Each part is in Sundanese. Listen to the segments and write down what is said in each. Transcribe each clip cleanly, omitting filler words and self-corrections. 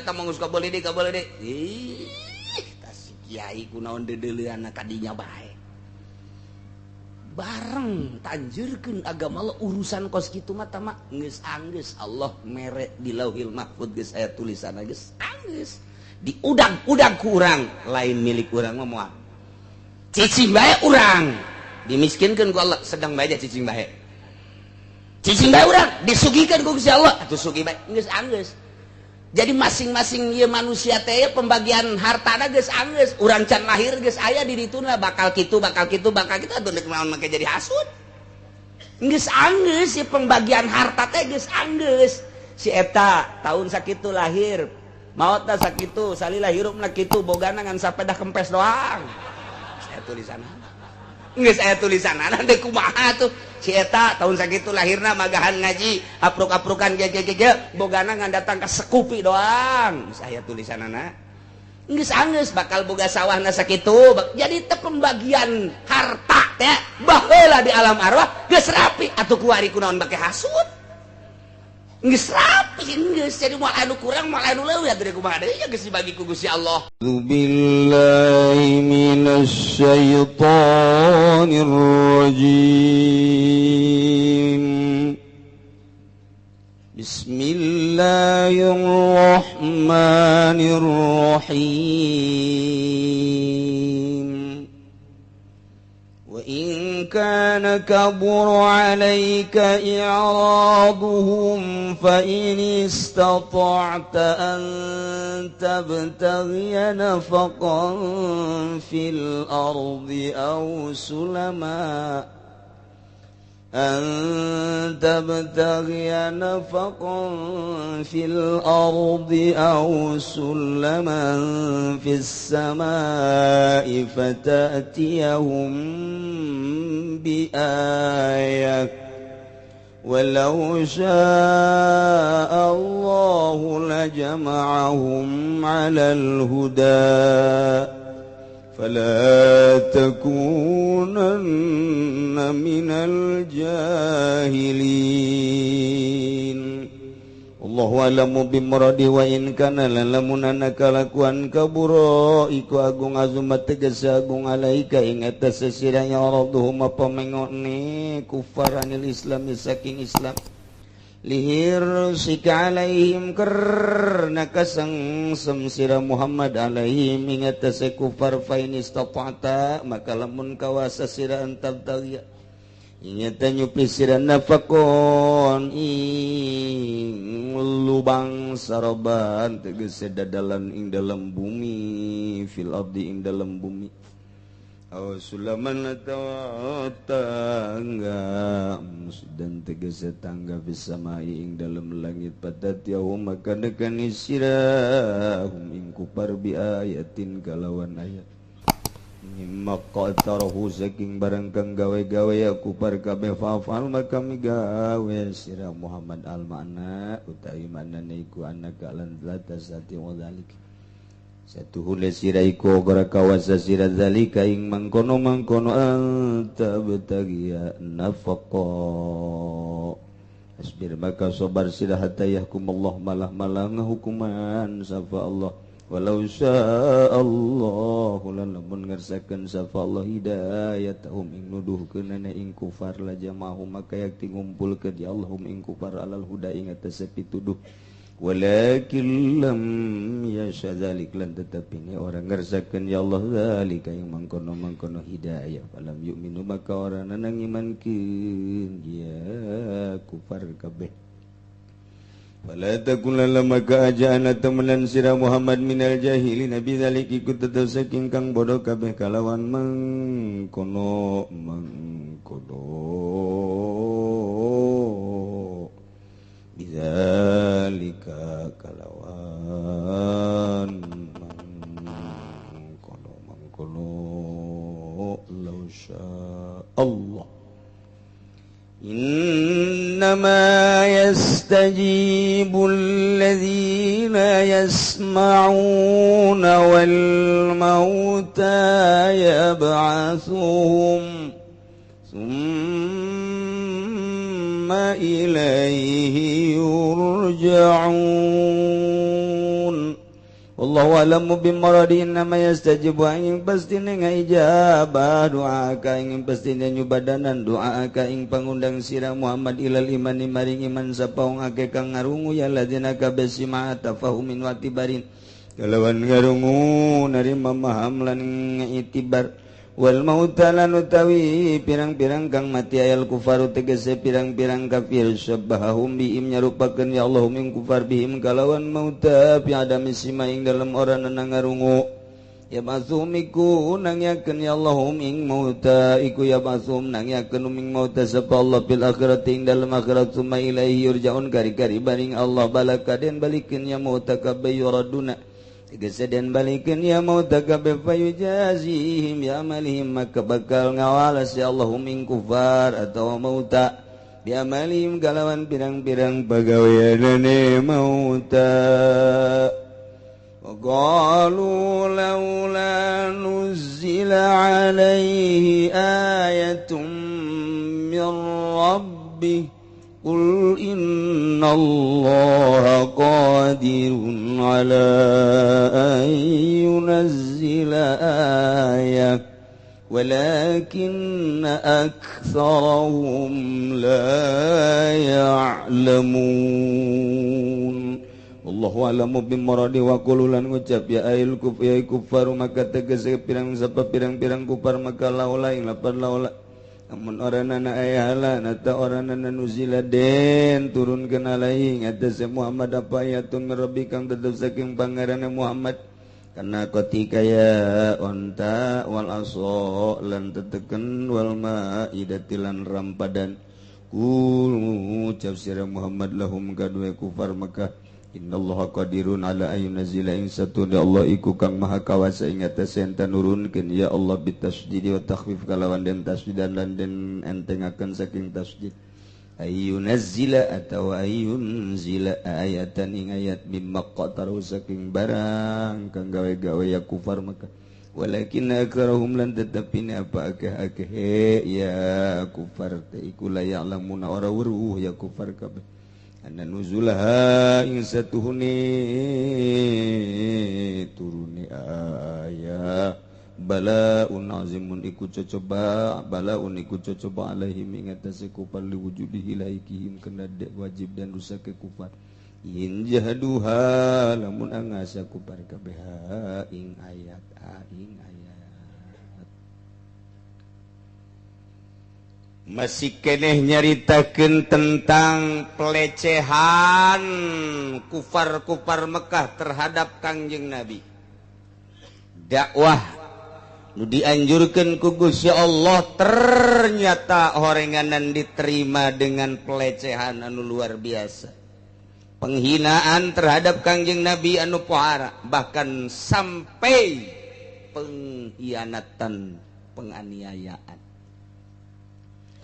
eta mah geus kabeuli deui kabeuli deui. Ih, tah si kiai kunaon deudeuleunna kadinya bae. Bareng tanjurkeun agama Allah urusan kos kitu mah tama geus anggeus Allah mere di Lauhil Mahfud geus aya tulisanna geus anggeus diudag-udag ku urang lain milik urang mah moal cicing bae urang dimiskinkeun ku Allah sedang bae cicing bae cicing bae urang disugihkeun ku Gusti Allah atuh sugih bae geus anggeus. Jadi masing-masing ieu manusia teh pembagian hartana geus anggeus urang can lahir geus aya di dituna bakal kitu bakal kitu bakal kitu atuh deuk naon make jadi hasud geus anggeus si pembagian harta teh geus anggeus si eta tahun sakitu lahir maotna sakitu salila hirupna kitu bogana ngan sapedah kempes doang saya tulisanna geus aya tulisanna deuk kumaha tuh si eta tahun sakitu lahirna magahan ngaji apruk-aprukan ge bogana ngan datang ka sekupi doang geus aya tulisanana geus anggeus bakal boga sawahna sakitu. Jadi teh pembagian harta teh baheula di alam arwah geus rapi atuh kuari kunaon bake hasud geus rapi geus jadi moal anu kurang moal anu leuwih atuh kumaha deui ya geus dibagi ku Gusti Allah. Billahi minasy syaithanir rajim. Bismillahirrahmanirrahim. Wa in kana kabura 'alaika i'raduhum fa in istata'ta an tabtaghiya nafaqan fil ardi aw sulama أن تبتغي نفقا في الأرض أو سلما في السماء فتأتيهم بآية ولو شاء الله لجمعهم على الهدى فلا تكونن من الجاهلين. Allahu a'lamu bimuradi wa in kana lamunana kalakuan kabura iku agung azumat tegese agung alaika ing atas sesira ya radhum pamengone kufar anil islam saking islam lihir sika alaihim karna kasengsem sira Muhammad alaihim ing atase kufar fa in istata'ta maka lamun kawasa sira antabtaghiya ingeta nyupi sira nafakon ing lubang saroban tegese dadalan ing dalam bumi fil ardi ing dalam bumi aw sulaman atawa tangga dan tegese tangga bisamai ing dalam langit patatiyahum maka nekani sirahum ing kupar bi ayatin kalawan ayat mimma qatarahu saking barang kang gawe-gawe aku par kabeh fa'al maka migawe sira Muhammad al makna utawi maknane iku anaka lan latasati wa zalik satuhule sira iku ora kawasa sira zalika ing mangkono-mangkono anta betagiya nafaqa asbir maka sabar sira hatta yahkumullah malah-malah ngahukuman sapa Allah walau sya'allahu lamun ngersakeun sapa Allah hidayatahum ing nuduhkeunana ing kufar la jama'ahum maka yakti ngumpulkeun ya Allahum ing kufar alal huda ing atas pituduh walakin lam yasha dzalik lan tetapi ni orang ngersakeun ya Allah zalika ing mangkono-mangkono hidayah falam yu'minu maka ora nang imankeun ya kufar kabeh. Fala takun maka ajana temenan sira Muhammad minal jahilin nabi zalik ikut tetep saking kang bodoh kabeh kalawan mangkono mangkono bidzalika kalawan mangkono mangkono law syaa Allah. إنما يستجيب الذين يسمعون والموتى يبعثهم ثم إليه يرجعون. Wallahu a'lamu bimuradi innama yastajibu ing pastine ngaijabah doa ka ing pastine nyubadanan doa ka ing pangundang sira Muhammad ilal imani maring iman sapa wong akeh kang ngarungu ya ladina kabeh sima tafahumin wa tibarin kalawan ngarungu narima maham lan itibar wal mauta lan utawi pirang-pirang kang mati ayal kufaru tegese pirang-pirang kafir syabahum bihim nyarupakeun ya Allah min kufar bihim kalawan mauta fi adami sima ing dalem ora ngarungu ya basum iku nangyakeun ya Allah ing mauta iku ya basum nangyakeun ing mauta sapa Allah bil akhirati ing dalem akhirat summa ilaihi yurjaun kari-kari baring Allah balakaden balikeun ya mauta kabeh yuraduna tegese den balikeun ya mauta kabeh fayujazihim ya amalihim maka bakal ngawalas ya Allahum ing kufar atawa mauta bi amalihim kalawan pirang-pirang pagaweanane mauta. Qalu laula nuzila alaihi ayatun min rabbih Qul innallaha qadirun ala an yunazzila ayah walakinna aktsarahum la ya'lamun. Wallahu a'lamu bimuradi wa qul lan ngucap ya ail kuf ya kufar maka tegese pirang sapa pirang-pirang kufar maka laula ing lapan laula amun oranana aya halan atau oranana nuzila den turunkeun alaihi ngatas Muhammad apa ayatun min rabbi kang tetep saking pangeranna Muhammad kana ketika ya onta wal aso lan teteken wal maidati lan rampadan kul ucap sira Muhammad lahum kadue kufar Mekah innallaha qadirun ala ayyunzila ing satuna Allah iku kang maha kawasa ing atase enten nurunkeun ya Allah bitasydid wa takhfif kalawan den tasdidan lan den entengaken saking tasdid ayyunzila atawa ayyunzila ayatan ing ayat mimma qataru saking barang kang gawe-gawe ya kufar Mekah walakin aktsarahum lan tetepine apa akeh-akeh ya kufar teh iku la ya'lamuna ora weruh ya kufar kabeh anna nuzulaha ing satuhuni turuni ayah balaun azimun iku cocoba balaun iku cocoba alaihim ing atase kufar liwujudihi laikihim kena dek wajib dan rusak ke kufar in jahaduha lamun angasa kufar kabeh ing ayat ing ayat. Masih keneh nyaritakeun tentang pelecehan kufar-kufar Mekah terhadap Kangjeng Nabi. Dakwah nu dianjurkeun ku Gusti Allah ternyata horenganan diterima dengan pelecehan anu luar biasa. Penghinaan terhadap Kangjeng Nabi anu pohara, bahkan sampai pengkhianatan, penganiayaan.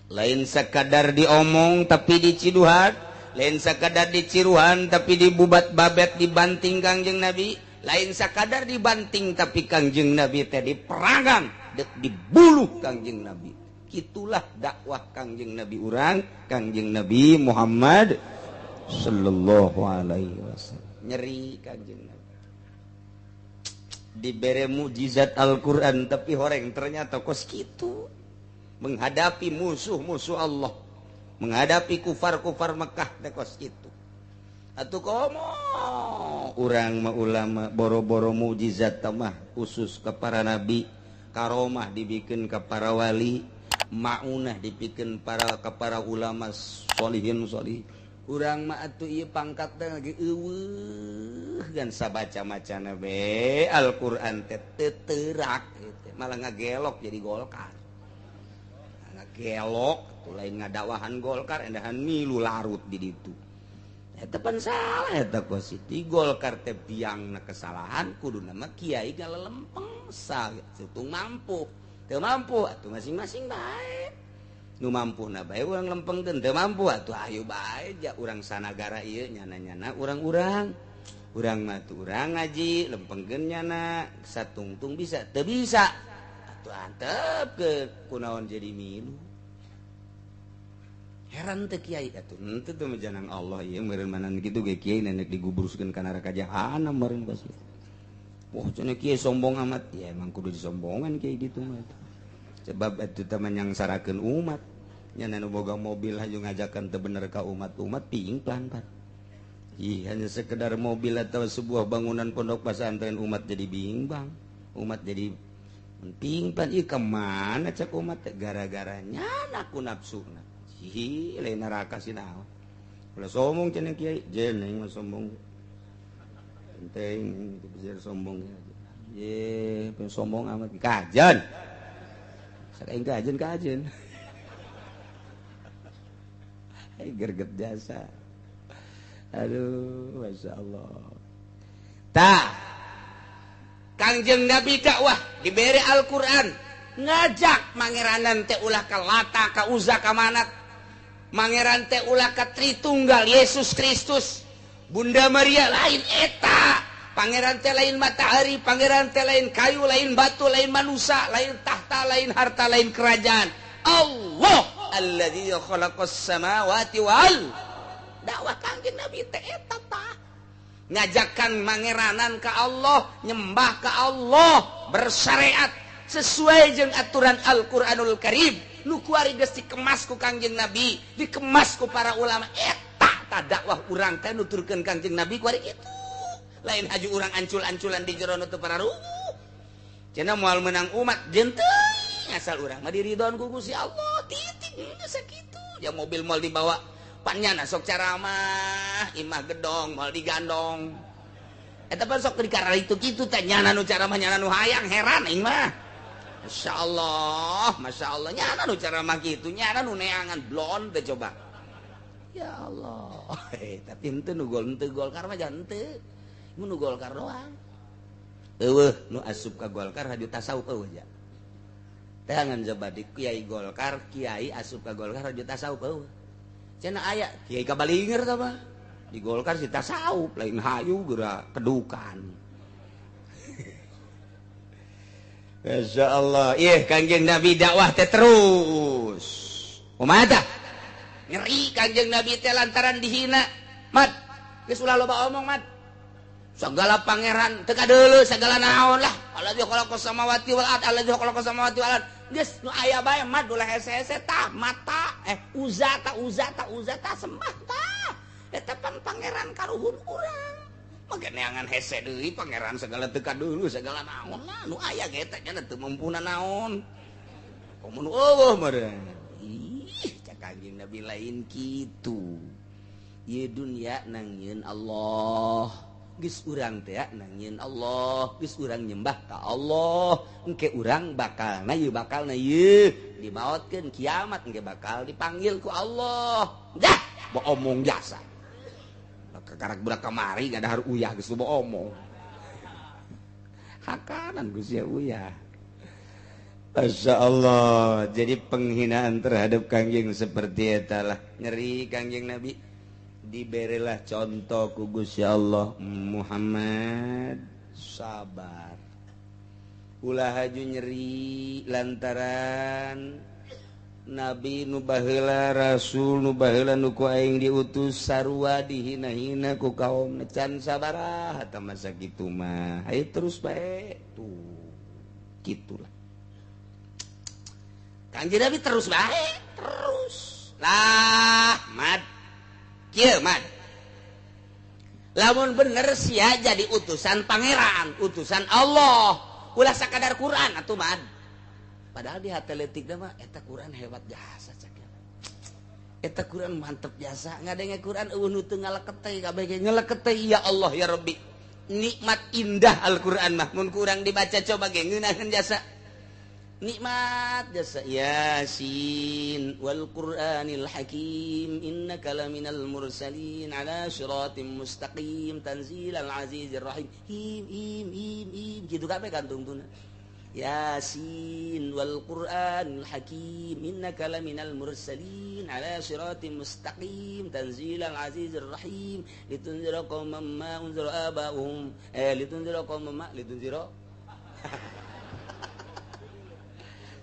Lain sekadar diomong tapi diciduhan, lain sekadar diciruhan tapi dibubat babet dibanting Kangjeng Nabi, lain sekadar dibanting tapi Kangjeng Nabi teh diperangan, dek dibuluh Kangjeng Nabi. Itulah dakwah Kangjeng Nabi urang, Kangjeng Nabi Muhammad sallallahu alaihi wasallam. Nyeri Kangjeng Nabi. Dibere mukjizat Al-Qur'an tapi horeng ternyata kos kitu. Menghadapi musuh-musuh Allah, menghadapi kufar-kufar Mekah teh kos kitu. Atuh komo urang mah ulama boro-boro mukjizat mah khusus ke para nabi, karomah dibikin ke para wali, maunah dibikin para ke para ulama solihin solih. Urang mah atuh ieu pangkat teh lagi eueuh gan sabaca-macana be Al-Qur'an teh teu teurak malah ngagelok jadi Golkar. Gelok tuh lain ngadakwahan Golkar endahan milu larut di ditu. Eta pan salah eta kositi Golkar teh biangna kesalahan kuduna mah kiai galelempeng satung mampu. Teu mampu atuh masing-masing bae. Nu mampuna bae urang lempengkeun teu mampu atuh ayo bae ja urang sanagara ieu nyana-nyana urang-urang. Urang mah tuh urang ngaji lempengkeun nyana satungtung bisa teu bisa. Atuh antep ke kunaon jadi milu. Heran teh kiai atuh henteu teh janang Allah ieu meureun manan kitu ge kiai nenek digubruskeun ka neraka jahanam meureun pasti. Wah cenah kieu sombong amat. Ya emang kudu disombongan kayak gitu mah. Sebab itu teman yang sarakeun umat. Nya nu boga mobil hayu ngajakan teu bener ka umat-umat pingplan pan. Ih, hanya sekedar mobil atau sebuah bangunan pondok pesantren umat jadi bimbang. Umat jadi pingplan. Ih kemana cek umat gara-gara nyana ku nafsuna. Ih, lain neraka sih naon. Ulah sombong cenah kiai, jeneng mah sombong. Penting itu sombong ye sombong amat kajen sakaing kajen kajen hai gerget jasa aduh masya Allah tah Kangjeng Nabi dakwah diberi Al-Qur'an ngajak mangeranan teh ulah ka Lata ka Uzza ka Manat mangeran teh ulah ka Tritunggal Yesus Kristus Bunda Maria lain eta pangeran teh lain matahari pangeran teh lain kayu lain batu lain manusia lain tahta lain harta lain kerajaan Allah alladzi khalaqas samawati wal dakwah Kangjeng Nabi teh eta tah ngajakan mangeranan ka Allah nyembah ka Allah bersyariat sesuai jeung aturan Al-Qur'anul Karim nu kuari geus dikemas ku Kangjeng Nabi dikemas ku para ulama eta dakwah urang teh nuturkeun Kangjeng Nabi kuari kitu lain haju urang ancul-anculan di jero nu teu pararuguh cenah moal meunang umat jeung teuing asal urang mah diridhoan ku Gusti Allah titik geus sakitu ya mobil moal dibawa panyana sok caramah imah gedong moal digandong eta pan sok dikararitu kitu teh nyana nu caramah nyana nu hayang heran aing mah masyaallah nyana nu caramah kitu nyana nu neangan blon teh coba ya Allah, tapi henteu nu gol henteu Golkar mah jangan henteu. Mun nu Golkar doang. Eueuh nu asup ka Golkar haju tasawuf eueuh ja. Teangan coba di kiai Golkar, kiai asup ka Golkar haju tasawuf eueuh. Cenah aya kiai kabalinger tah mah. Di Golkar si tasawuf lain hayu geura kedukan. Masya Allah, ih Kangjeng Nabi dakwah teh terus. Kumaha tah? Nyeri Kangjeng Nabi teh lantaran dihina. Mat, geus ulah loba omong mat. Segala pangeran teu kadeuleu segala naon lah. Alladzi khalaqas samawati wal ard, alladzi khalaqas samawati wal ard. Geus nu aya bae mat ulah hese-hese tah mata Uzza ta Uzza ta Uzza ta sembah tah. Eta pan pangeran karuhun urang. Make neangan hese deui pangeran segala teu kadeuleu segala naon lah. Nu aya ge eta nya teu mampuna naon. Komo nu eueuh meureun. Ih, Kangjeng Nabi lain kitu. Ieu dunya nangieun Allah. Geus urang teh nangieun Allah, geus urang nyembah ka Allah. Engke urang bakalna ieu bakalna ieu dimaotkeun kiamat engke bakal dipanggil ku Allah. Dah, omong jasa. Kakarak budak kamari ngadahar uyah geus loba omong. Hakanan geus ya uyah. Masya Allah, jadi penghinaan terhadap Kangjeng seperti etalah. Nyeri Kangjeng Nabi. Diberilah contoh ku Gusti Allah, Muhammad sabar. Ulah haju nyeri lantaran Nabi nu baheula Rasul nu baheula nu ku aing diutus sarua dihina-hina ku kaum can sabaraha tah masa kitu mah. Hayu terus bae tuh. Gitulah. Kangjeng Nabi terus bae, terus. Lah, mad. Kieu mad. Lamun bener sia jadi utusan pangeran, utusan Allah. Ulah sakadar Quran atuh mad. Padahal di hati leutikna mah eta Quran hebat jasa cak. Eta Quran mantep jasa, ngadenge Quran eueuh nu teu ngalekete kabeh ge ngalekete ya Allah ya Rabbi. Nikmat indah Al-Quran mah mun kurang dibaca coba ge ngeunaheun jasa. Nikmat jasa Yasin wal Qur'anil Hakim innaka laminal mursalin ala siratim mustaqim tanzilal azizir rahim him him him him kitu kabeh kantungtuna Yasin wal Qur'anil Hakim innaka laminal mursalin ala siratim mustaqim tanzilal azizir rahim litunzira qauman ma unzira aba'uhum litunzira qauman ma litunzira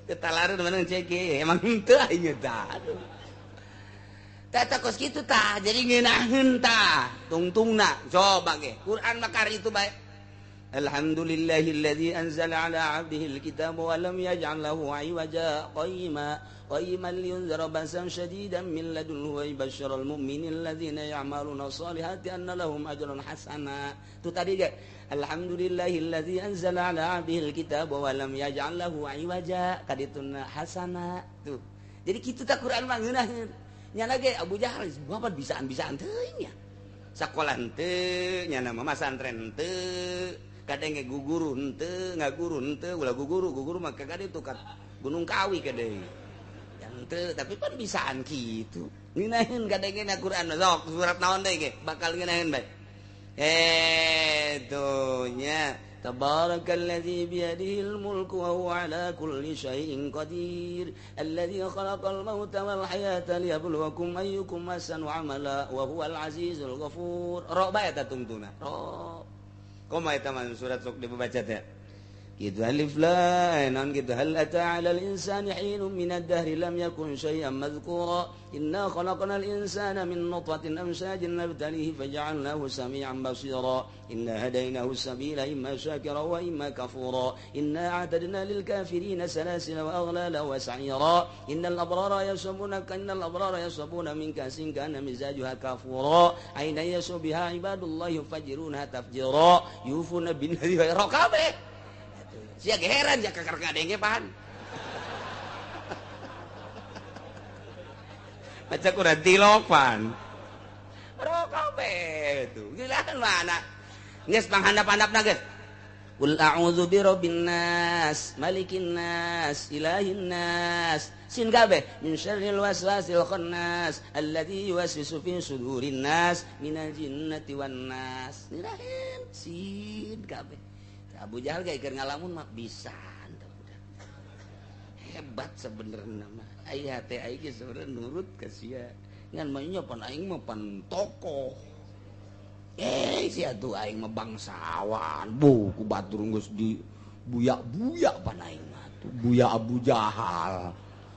ketalaran mana cek emang henteu aing tah. Tah kos kitu tah jadi ngeunaheun tah tungtungna coba ge Quran mah kari itu bae. Alhamdulillahilladzi anzala ala 'abdihi al-kitaba wa lam yaj'al lahu 'iwaja qayyima qayyiman liyunzira ba'san syadidan min ladunhu wa yubashshiral mu'minina alladzina ya'maluna sholihati anna lahum ajran hasana. Itu tadi ge alhamdulillahilladzi anzala ala 'abdihi al-kitaba wa lam yaj'al lahu 'iwaja kadituna hasana. Tuh. Jadi kitu tah Quran mah ngeunaheun. Nyana ge Abu Jahal bapak bisaan-bisaan teuing nya. Sakola henteu, nyana mah masantren henteu. Kadang ge guguru henteu, ngaguru henteu, ulah guguru, guguru mah kagak ditu ka Gunung Kawi kadang. Yang henteu, tapi pan bisaan kitu. Ngeunaheun kadangena Quran sok surat naon deui ge bakal ngeunaheun bae. Tuh nya tabarakalladzi biyadihil mulku wa huwa ala kulli syai'in qadir alladzi khalaqal mauta wal hayata liyabluwakum ayyukum ahsanu amala wa huwal azizul ghafur. Ro bae eta tungtuna. Ro. Koma eta mah surat sok dibaca teh. Gitu alif lam naon gitu hal ata 'alal insani hinun minad dahri lam yakun syai'an madhkura inna khalaqnal insana min nutfatin amshajin nabtalihi faja'alnahu sami'an basira inna hadainahu sabila imma syakira wa imma kafura inna a'tadna lil kafirina salasila wa aghlala wa sa'ira innal abrara yashrabuna min kasin kana mizajuha kafura aina yashubiha ibadullah yufajiruna tafjira yufuna bin nadhi wa raqabe. Sia heran ya kakar ngadenge pan. Maca kurang tilopan. Rokabe tuh. Gila mana? Geus panghandap-handapna geus. Qul a'udzu birabbin nas, malikin nas, ilahin nas. Sin kabeh min syarril waswasil khannas alladzi yuwaswisu fi sudurin nas minal jinnati wan nas. Nirahin sin kabeh. Abu Jahal gak keur ngalamun mah bisa budak. Hebat sebenarnya mah. Aya teh aing ge sebenarnya nurut ka sia. Ngan mah nya pan aing mah pan tokoh. Sia tuh aing mah bangsawan. Bu ku batur geus di buyak-buyak pan aing mah tuh. Buya Abu Jahal.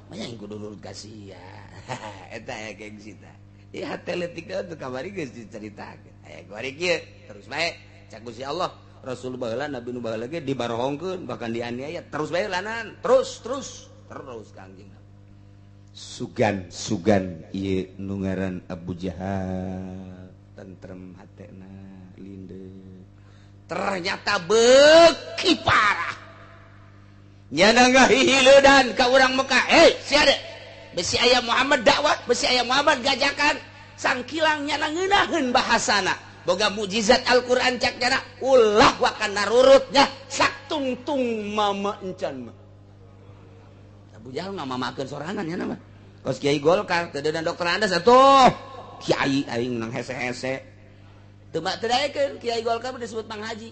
Mah aing kudu nurut ka sia. Eta aya gengsi tah. Ieu hate leutik tuh kamari geus dicaritakeun. Aya kuari kieu terus bae cak Gusti Allah. Rasul baheula Nabi nu baheula ge dibarohongkeun bahkan dianiaya terus bae lanan terus terus terus Kangjeng Nabi. Sugan sugan ieu nu ngaran Abu Jahal tentrem hatena linde ternyata beuki parah nyana ngahileudan ka urang Mekah. Sia de besi aya Muhammad dakwah besi aya Muhammad gajakan sangkilang nyana ngeunaheun bahasana boga mukjizat Al-Qur'an cak nyana ulah wakan narurutnya saktungtung mama encan mah. Abu Jahal ngamamakeun sorangan nyana mah. Kos kiai Golkar teu deuna dokter Andes atuh. Kiai aing nang hese-hese. Teu teu daekeun kiai Golkar disebut Mang Haji.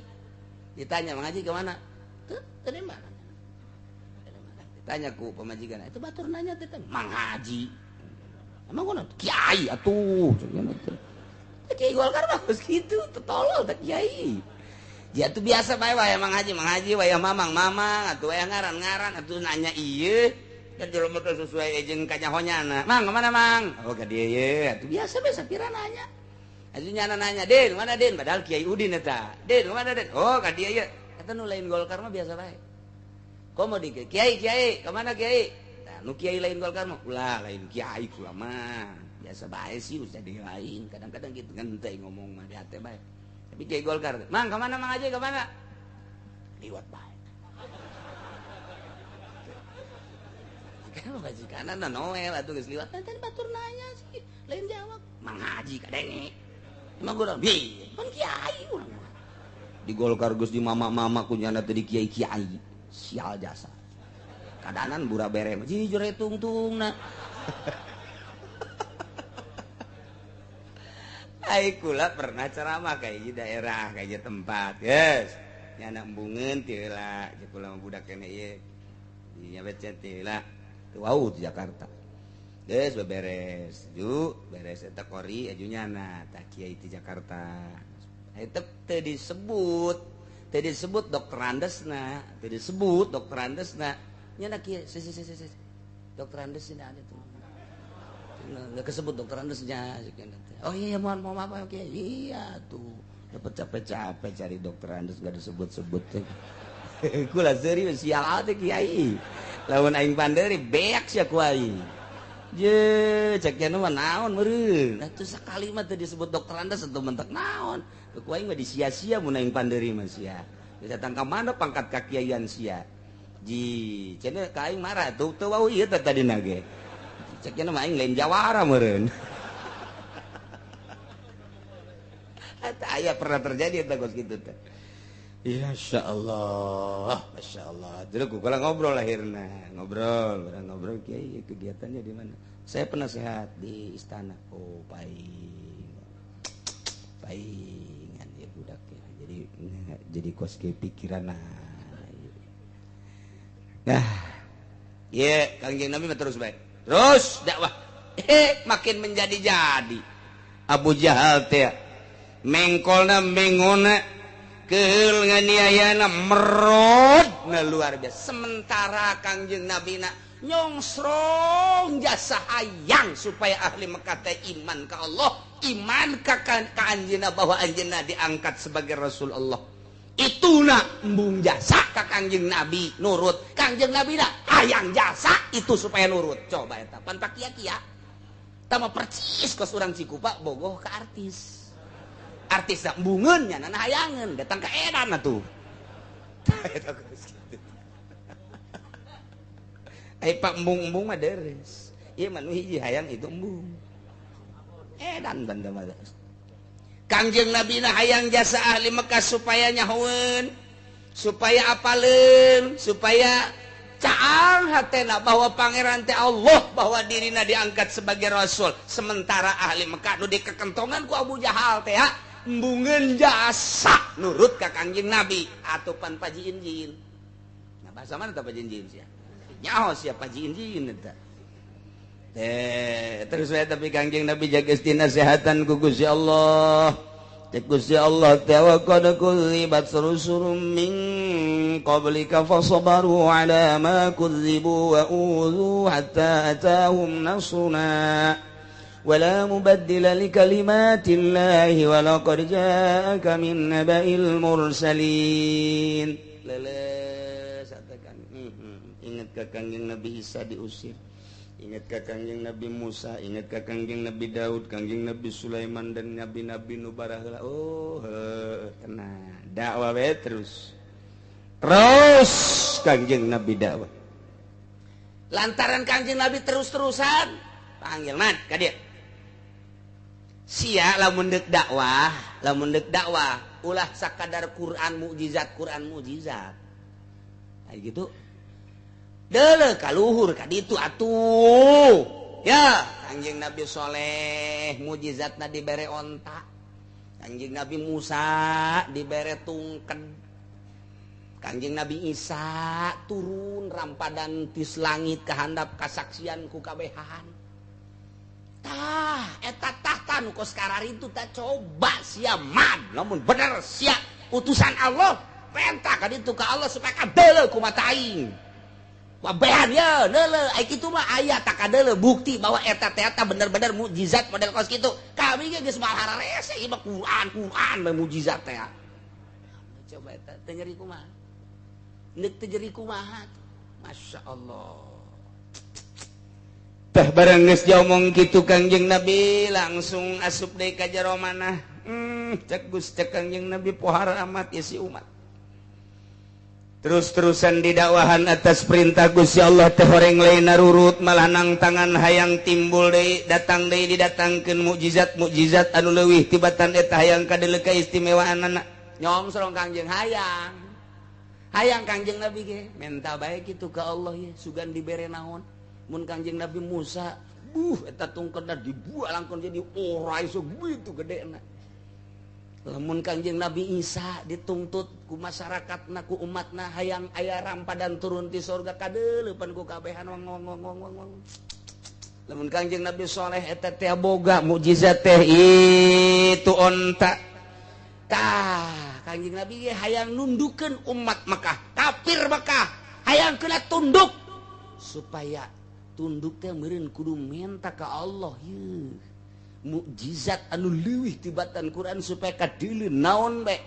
Ditanya Mang Haji ke mana? Teu teu di mana. Ditanya ku pamajikan, itu batur nanya teh Mang Haji. Emang kunaon? Kiai atuh. Kiai Golkar mah geus kitu, tolol teh kiai. Dia tuh biasa bae wae Mang Haji, wae mamang mamang atuh wae ngaran-ngaran atuh nanya ieu. Dan jelema teh sesuai jeung kanyahonyana. Mang, kemana Mang? Oh, ka dieu ye. Atuh biasa bae sapira nanya. Atuh nyana nanya, "Din, mana Din?" Padahal Kiai Udin eta. "Din, mana Din?" "Oh, ka dieu ye." Eta nu lain Golkar mah biasa bae. Komo di Kiai, Kiai, kemana Kiai? Nah, nu kiai lain Golkar mah ulah lain kiai kula mah. Biasa bae sih usah di lain kadang-kadang gitu ngenteng ngomong mah di hati bae. Tapi kiai Golkar, "Mang, kemana Mang Haji, kemana?" Liwat bae. Kan majikanna Noel atuh geus liwat teh batur nanya sih, lain jawab. Mang Haji kadenge. Emang gua bi, kan kiai urang mah. Di Golkar geus di mama-mama ku nyana teh di kiai-kiai. Sial jasa. Kadanan bura bere mah jujur tungtungna. Ai kula pernah ceramah kayak di daerah kayak tempat yes nyana embungeun teu heula jeung kula mah budak keneh ieu nya becet teu heula teu wau di Jakarta geus beberes ju beres eta kori aju nyana tah kiai di Jakarta eta teu disebut dokter Andesna teu disebut dokter Andesna nyana kiai si dokter Andesna ada tuh nggak kesebut dokter Andesnya. Oh iya mohon maaf oke iya tuh Dapat capek-capek cari dokter Andes gak disebut-sebut teh. Kula serius sial teh kiai. Lamun aing panderi beak sia ku aing. Je, cek nya mah naon meureun. Atuh sakali mah teu disebut dokter Andes atuh mentek naon. Ku aing mah disia-sia mun aing panderi mah sia. Datang ka mana pangkat kakiaian sia. Ji, cenah ka aing marah tuh teu wau ieu teh tadina ge. Cek nya mah aing lain jawara meureun. Aya pernah terjadi eta kos kitu teh. Ya insyaallah, masyaallah. Dulu kula ngobrol akhirna, ngobrol, barang ngobrol kiai kegiatannya di mana? Saya penasehat di istana. Oh, paing. Paingan ya budak ya. Jadi kos ke pikiran. Nah, ye Kangjeng Nabi mah terus baik. Terus dakwah. Makin menjadi-jadi. Abu Jahal teh mengkolna mengona keul nganiayana merod na luar biasa. Sementara Kangjeng Nabi na nyongsrong jasa hayang supaya ahli Mekah teh iman ka Allah, iman ka anjeunna bahwa anjeunna diangkat sebagai Rasul Allah. Ituna embung jasa ka Kangjeng Nabi nurut. Kangjeng Nabi na hayang jasa itu supaya nurut. Coba eta pan pakia-kia. Tama percis kos urang Cikupa bogoh ka artis. Artis embungeun nya nana hayangeun datang ka edan atuh. Ai pak embung-embung mah deres. Ieu mah nu hiji hayang itu embung. Edan banda mah. Kangjeng Nabi na hayang jasa ahli Mekah supaya nyahoeun, supaya apaleun, supaya caang hatena bahwa pangeran teh Allah, bahwa dirina diangkat sebagai rasul. Sementara ahli Mekah nu dikekentongan ku Abu Jahal teh embungeun jasa nurut ka Kangjeng Nabi atuh pan pajiin-jiin. Nah bahasa mana tah pajiin-jiin sia? Nyaho sia pajiin-jiin eta. Terus saya tapi Kangjeng Nabi jaga nasehatan ku Gusti Allah. Cek Gusti Allah teh wa qad kudzibat rusulun min qablika fasabaru ala ma kudzibu wa udzu hatta atahum nasruna wala mubaddila likalimatillahi wa laqad ja'aka min naba'il mursalin. Leles katakan. Ingat ka Kangjeng Nabi Isa diusir. Ingat ka Kangjeng Nabi Musa, ingat ka Kangjeng Nabi Daud, Kangjeng Nabi Sulaiman dan nabi-nabi nu baraheula. Oh, tenang. Dakwah we terus. Terus Kangjeng Nabi dakwah. Lantaran Kangjeng Nabi terus-terusan panggil man ka dieu. Sia lamun deuk dakwah, ulah sakadar Quran mukjizat, Quran mukjizat. Kayak gitu. Deuleu kaluhur ka ditu atuh. Ya, Kangjeng Nabi Soleh mukjizatna dibere onta. Kangjeng Nabi Musa dibere tungken. Kangjeng Nabi Isa turun rampadan tis langit kahandap kasaksian ku kabehan. Tah, eta tahta nu kos kararitu tah coba sia man, lamun bener sia utusan Allah, perintah ka ditu ka Allah supaya kadeuleu ku mata aing. Wabehan ya, deuleu, ai kitu mah aya tak kadeuleu bukti bahwa eta teh eta bener-bener mukjizat model kos kitu. Kami ge geus malah hararese ieu mah Quran, Quran mah mukjizat teh. Coba eta teu nyeri kumaha? Neuk teu nyeri kumaha? Masya Allah. Tah barang geus diomong kitu Kangjeng Nabi langsung asup deui ka jero manah. Cek Gus cek Kangjeng Nabi pohara amat ieu si umat. Terus-terusan didakwahan atas perintah Gusti Allah teh horeng lain narurut malah nang tangan hayang timbul deui datang deui didatangkeun mukjizat-mukjizat anu leuwih tibatan eta hayang kadeuleu kaistimewaanana. Nyongsrong Kangjeng hayang. Hayang Kangjeng Nabi ge menta bae kitu ka Allah ye sugan dibere naon. Mun Kangjeng Nabi Musa buh eta tungkeuna dibuang langkon jadi ora iso gitu gedena. Lamun Kangjeng Nabi Isa dituntut ku masyarakatna ku umatna hayang aya rampadan turun ti surga kadeuleupan ku kabehan wong wong wong wong wong. Lamun Kangjeng Nabi Soleh eta teh boga mukjizat teh itu onta. Tah Kangjeng Nabi ge hayang nundukeun umat Mekah, kafir Mekah, hayang kena tunduk supaya tunduk teh meureun kudu minta ka Allah yeuh. Mukjizat anu leuwih tibatan Quran supaya kadeuleu naon bae.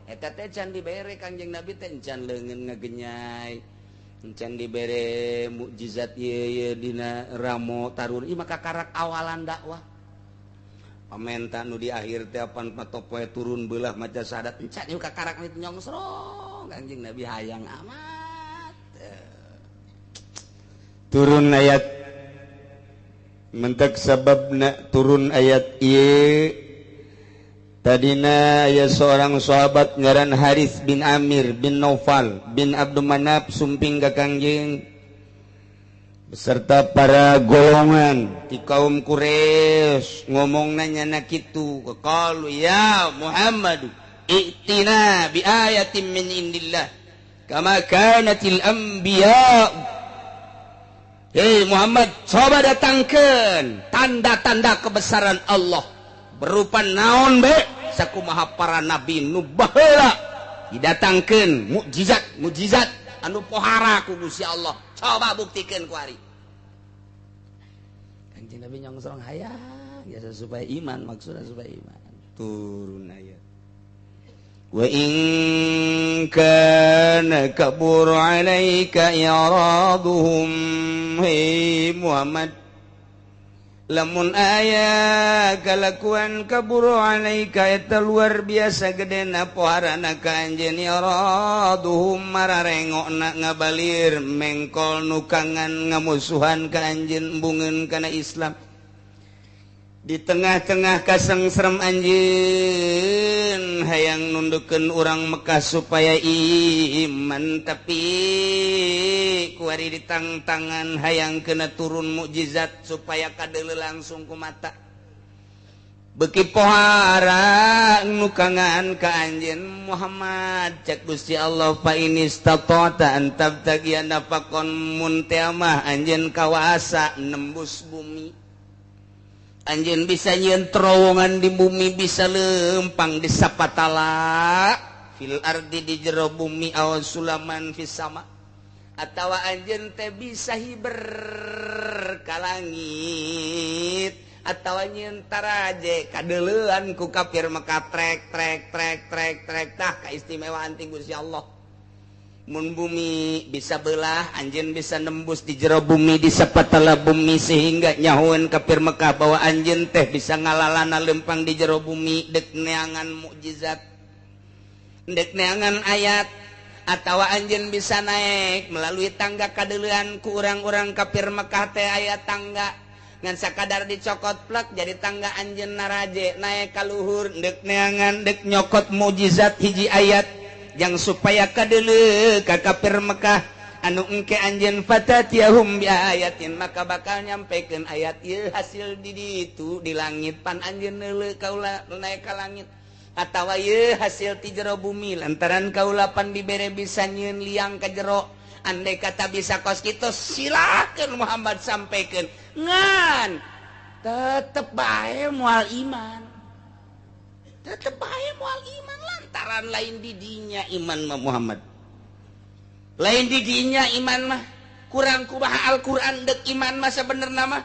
Eta teh can dibere Kangjeng Nabi teh can leungeun ngagenyai. Can dibere mukjizat ieu dina ramo tarun ieu maka karak awalan dakwah. Pamenta nu di akhir teh apan patopoe turun beulah maca syahadat encan ieu kakarak itu nyongsrong Kangjeng Nabi hayang amat. Turun ayat mentek sababna turun ayat ieu tadina aya seorang sahabat ngaran Haris bin Amir bin Naufal bin Abdul Manaf sumping ka Kangjeng beserta para golongan di kaum Quraisy ngomong nanya na kitu qalu ya Muhammad i'tina bi ayatin min indillah kama kanatil anbiya. Hei Muhammad, coba datangkan tanda-tanda kebesaran Allah berupa naon be sakumaha para nabi nu baheula didatangkeun mukjizat mukjizat anu pohara ku Gusti Allah, coba buktikan ku ari. Kanjeng Nabi nyongsong hayang biasa supaya iman, maksudnya supaya iman. Turun ayat wa in kana kabur alaika i'raduhum. Hei Muhammad, lamun aya kalakuan kabur alaika eta luar biasa gedena poharana ka anjeun i'raduhum mararengokna ngabalir mengkol nukangan ngamusuhan ka anjeun embungeun kana Islam. Di tengah-tengah kasengserem anjeun hayang nundukeun urang Mekah supaya iman, tapi kuari ditangtangan hayang kena turun mukjizat supaya kadeuleu langsung ku mata. Beuki pohara nukangan ka anjeun Muhammad, cek Gusti Allah fa inistata'ta an tabtagiya nafaqan muntamah anjeun kawasa nembus bumi. Anjeun bisa nyieun terowongan di bumi, bisa lempang di sapatala fil ardi di jero bumi aw sulaman fis sama, atawa anjeun teh bisa hiber ka langit, atawa nyieun taraje kadeuleuan ku kafir Mekah trek trek trek trek trek. Tah kaistimewaan ti Gusti Allah. Mun bumi bisa belah, anjeun bisa nembus di jero bumi, di sapatala bumi, sehingga nyahoeun kafir Mekah bahwa anjeun teh bisa ngalalana lempang di jero bumi dek neangan mukjizat, dek neangan ayat, atawa anjeun bisa naik melalui tangga kadeuleuan ku urang-urang kafir Mekah teh aya tangga ngan sakadar dicokot plek jadi tangga anjeun naraje naik ka luhur dek neangan dek nyokot mukjizat hiji ayat yang supaya kadeuleu ka kafir Mekah anu engke anjeun fatatiyahum bi ayatin, maka bakal nyampekeun ayat ieu hasil di ditu di langit pan anjeun neuleu kaula naik ka langit, atawa ieu hasil ti jero bumi lantaran kaula pan dibere bisa nyieun liang ka jero. Andai kata bisa kos kitu silakeun Muhammad sampaikan, ngan tetep bae moal iman, tetep bae moal iman lantaran lain didinya iman mah Muhammad, lain didinya iman mah kurang kumaha Al-Qur'an dek iman mah sabenerna mah,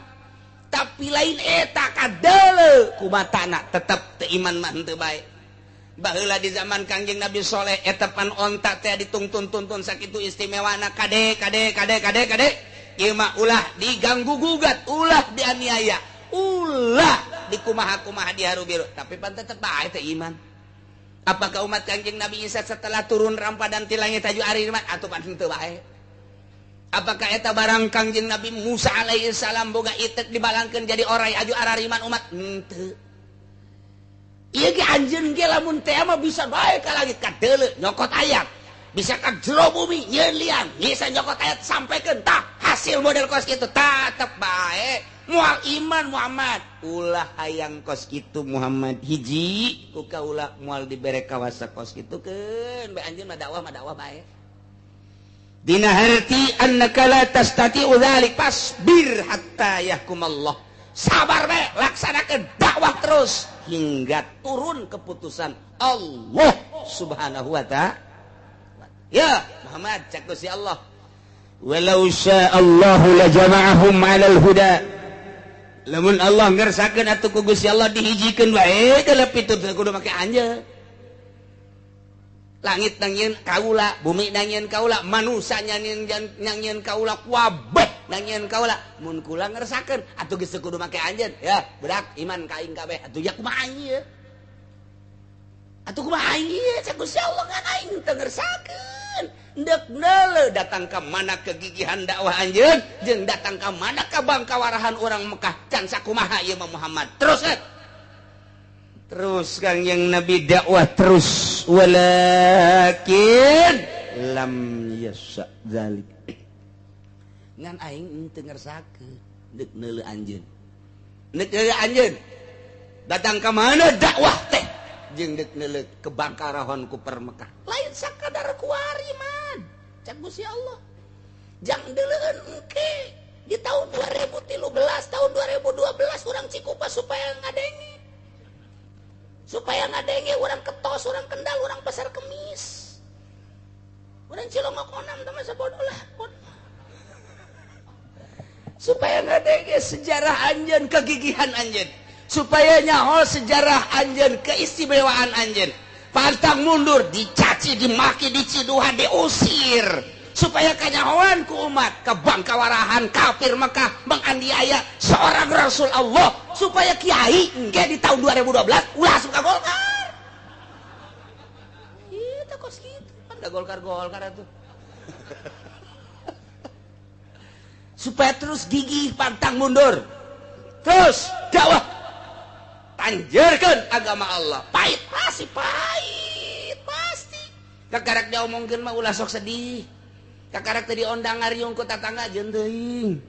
tapi lain eta kadeuleu kumatana tetep teu iman mah henteu bae. Baheula di zaman Kangjeng Nabi Soleh eta pan onta teh ditungtun-tuntun sakitu istimewana kade kade kade kade kade ieu mah ulah diganggu gugat, ulah dianiaya, ulah dikumaha-kumaha diharu biru, tapi pan tetep bae teh iman. Apakah umat Kangjeng Nabi Isa setelah turun rampadan ti langit taju ari iman atuh pan henteu bae? Apakah eta barang Kangjeng Nabi Musa alaihi salam boga itek dibalangkeun jadi orai aju arariman umat? Henteu. Ieu ge anjeun ge lamun teh mah bisa bae ka langit kadeuleu nyokot ayat, bisa ka jero bumi nyieun liang, bisa nyokot ayat sampaikan tah hasil model kos kitu tetep bae moal iman Muhammad. Ulah hayang kos kitu Muhammad, hiji ku kaula moal dibere kawasa kos kitu keun bae anjeun mah dakwah bae. Dina harti annaka la tastati'u dzalik fasbir hatta yahkumallah. Sabar bae, laksanakeun dakwah terus hingga turun keputusan Allah Subhanahu wa ta'ala. Ya Muhammad, cek Gusti Allah, walau sya'allahu lajama'ahum 'alal huda. Lamun Allah ngersakeun atuh ku Gusti Allah dihijikeun wae geuleuh pitu teu kudu make anjeun. Langit nangieun kaula, bumi nangieun kaula, manusia nangieun kaula, kabeh nangieun kaula. Mun kula ngersakeun atuh geus teu kudu make anjeun. Ya, budak iman ka aing kabeh. Atuh ya kumaha ieu? Atuh kumaha ieu? Cak Gusti Allah ngan aing teu ngersakeun. Ndek neuleuh datang ka mana kegigihan dakwah anjeun jeung datang ka mana ka bangkawarahan urang Mekah can sakumaha ieu mah Muhammad. Terus kan? Terus Kangjeng Nabi dakwah terus walakin lam yasha zalik. Ngan aing teu ngersakeun deuk neuleuh anjeun. Deuk neuleuh anjeun. Datang ka mana dakwah teh jeung deuk neuleuh kebangkarahon ku per Mekah. Lain sakadar kuari man. Cak Gusti Allah. Jang deuleueun engke di tahun 2013, tahun 2012 urang Cikupa supaya ngadenge. Supaya ngadenge orang Ketos, orang Kendal, orang Pasar Kemis, orang Cilongok onam teman sebodoh lah. Supaya ngadenge sejarah anjeun, kegigihan anjeun, supaya nyaho sejarah anjeun, keistimewaan anjeun. Pantang mundur, dicaci, dimaki, diciduhan, diusir, supaya kanyahoan ku umat kebangkawarahan kafir Mekah menganiaya seorang Rasul Allah, supaya kiai engke di tahun 2012 ulah suka Golkar. Itu kos kitu kan da Golkar-Golkar atuh. Supaya terus gigih pantang mundur. Terus dakwah tanjerkeun agama Allah. Pahit pasti, pahit pasti. Kakarak diomongkeun mah ulah sok sedih. Kakarak teh diondang ngariung ku tatangga jeung teuing.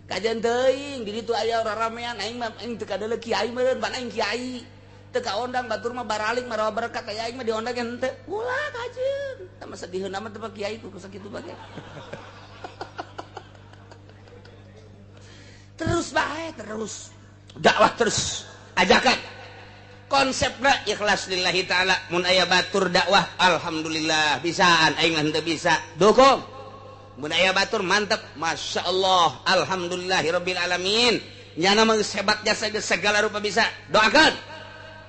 Kajeun teuing di ditu aya raramean aing mah aing teu kadeuleu kiai meureun ban aing kiai. Teu kaondang batur mah baraling marawa berkat aya aing mah diondang ge henteu. Ulah kajeun. Tah mah sediheun amat teh kiai ku sakitu bae. Terus bae terus. Dakwah terus. Ajakan. Konsepna ikhlas lillahi taala. Mun aya batur dakwah alhamdulillah bisaan aing mah henteu bisa. Dukung. Mun aya batur mantep, masya Allah, alhamdulillahirabbil alamin. Nyana mah geus hebat jasa geus segala rupa bisa. Doakan.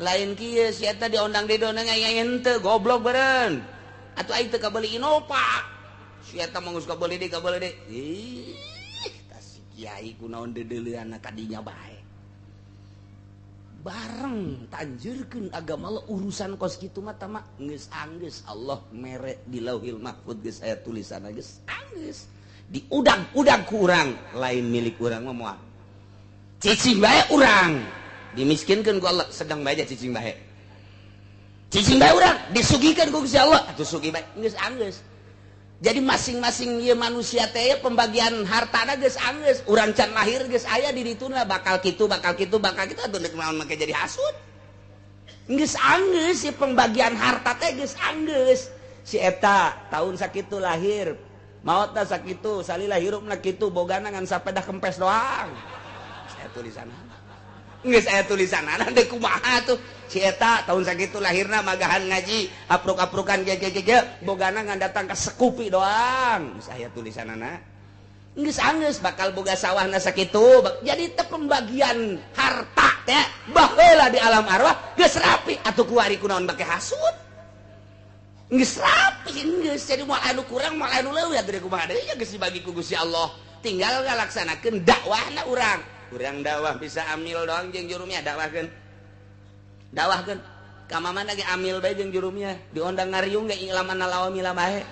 Lain kieu si eta diondang didondang aing henteu goblok beureun. Atuh aing teu kabeuli Innova. Si eta mah geus kabeuli deui kabeuli deui. Ih, tah si kiai kunaon deudeuleunna kadinya bae. Bareng tanjurkeun agama Allah urusan kos kitu mah tama geus anggeus Allah mere di Lauhil Mahfud geus aya tulisanna geus anggeus diudag-udag ku urang lain milik urang mah moal cicing bae urang dimiskinkeun ku Allah sedang bae cicing bae urang disugihkeun ku Gusti Allah atuh sugih bae geus anggeus. Jadi masing-masing ieu manusia teh pembagian hartana geus anggeus, urang can lahir geus aya di dituna bakal kitu bakal kitu bakal kitu atuh deuk naon make jadi hasud. Geus anggeus si pembagian harta teh geus anggeus. Si eta tahun sakitu lahir, maotna sakitu, salila hirupna kitu, bogana ngan sapedah kempes doang. Saya tulisanna. Geus aya tulisanna deuk kumaha tuh. Si eta tahun sakitu lahirna magahan ngaji, apruk-aprukan ge ge ge bogana ngan datang ka sekupi doang. Geus aya tulisanana. Geus anggeus bakal boga sawahna sakitu. Jadi teh pembagian harta teh baheula di alam arwah geus rapi atuh kuari kunaon bake hasud. Geus rapi geus jadi moal anu kurang moal anu leuwih atuh kumaha deui ya geus dibagi ku Gusti Allah. Tinggal ngalaksanakeun dakwahna urang. Urang dakwah bisa amil doang jeung jurumnya dakwahkeun. Dakwahkeun ka mamana ge amil bae jeung jurumnya diondang ngariung ge ilaman lawamila bae.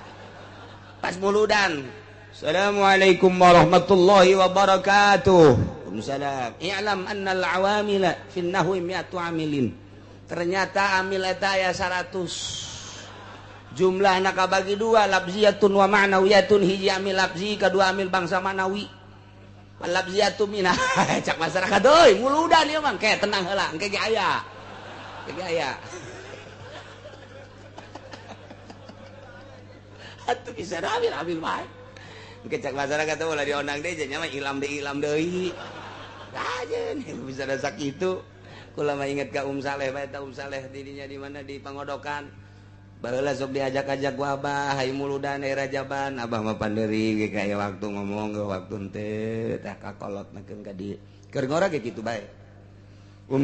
Pas muludan. Assalamualaikum warahmatullahi wabarakatuh. Waalaikumsalam. I'lam annal awamila fin nahwi mi'atu amilin. Ternyata amil eta aya 100. Jumlahna kabagi dua, lafziyatun wa ma'nawiyatun. Hiji amil lafzi, kadua amil bangsa ma'nawi. Lafziyatun minah. Cak masyarakat euy, muludan ieu mah ke tenang heula, engke ge aya. Engke ge aya. Atuh bisa amil amil bae. Engke cak masyarakat teh ulah diondang deui nya mah ilam deui. Kajeun bisa da sakitu. Kula mah inget ka Saleh bae ta Saleh didinya di mana di Pangodokan. Baheula sok diajak-ajak ku abah hayu muludan daerah Jaban, abah mah pandeuri ge kaya waktu ngomong ge waktu henteu tah kakolot nakeun ka dieu. Keur ngora ge kitu bae.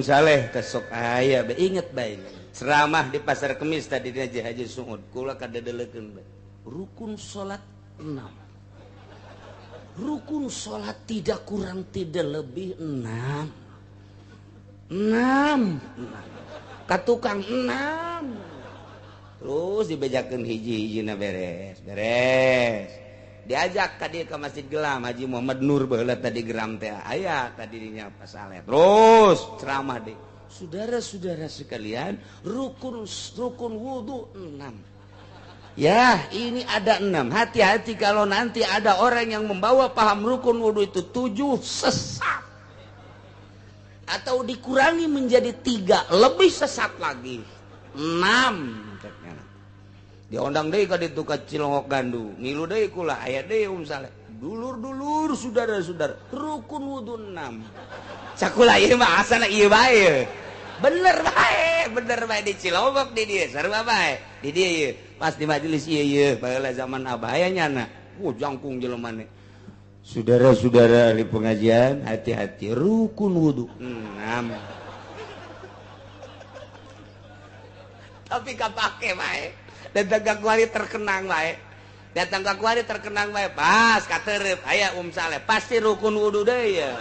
Saleh teh sok aya bae inget bae. Ceramah di pasar Kemis tadi dina Haji Suud kula kadedelekeun bae. Rukun salat 6. Rukun salat tidak kurang tidak lebih 6. 6. Ka tukang 6. Terus dibejakeun hiji-hijina beres, beres. Diajak ka dieu ka Masjid Gelam Haji Muhammad Nur baheula tadi geram teh aya tadi dinya Pak Saleh. Terus ceramah deh. Saudara-saudara sekalian, rukun wudu 6. Ya, ini ada 6. Hati-hati kalau nanti ada orang yang membawa paham rukun wudu itu 7 sesat. Atau dikurangi menjadi 3, lebih sesat lagi. 6. Diondang deui ka ditu ka Cilongok Gandu, ngilu deui kula aya deui Saleh. Dulur-dulur saudara-saudara, rukun wudu 6. Cakula ieu mah asana ieu bae. Bener bae di Cilongok di dieu sarua bae. Di dieu ieu pas di majelis ieu ieu baheula zaman abah aya nyana. Jangkung jelema ne. Saudara-saudara ahli pengajian, hati-hati rukun wudu 6. Tapi kapake bae. Datang ka kuari terkenang bae. Datang ka kuari terkenang bae. Pas katerep aya Saleh pasti rukun wudu deui ya.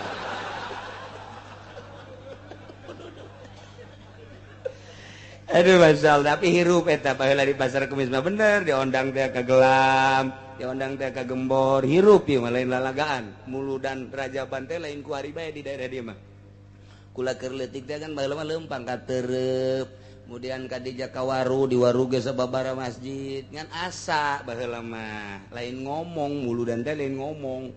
Aduh masal tapi hirup eta baheula di pasar Kemis mah bener diondang teh ka Gelam, diondang teh ka Gembor, hirup ieu mah lain lalagaan. Muludan Rajaban teh lain kuari bae di daerah dieu mah. Kula keur leutik teh kan baheula mah leumpang katerep. Kemudian kadija kawaru di waru ge sababara masjid ngan asa baheula mah lain ngomong muludan teh lain ngomong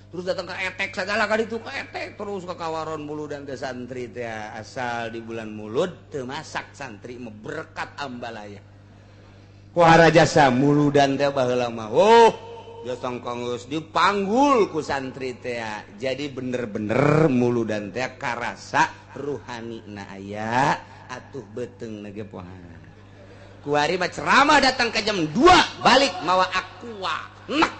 terus datang ke etek segala ka ditu ka etek terus ka kawaron muludan teh santri teh asal di bulan mulud teu masak santri mah berkat ambalaya kuara jasa muludan teh baheula mah oh jasa geus dipanggul ku santri teh jadi bener-bener muludan teh karasa ruhani na aya atuh beteng nage pohan. Kuari mah ceramah datang ke jam 2 balik mawa aqua. Nah,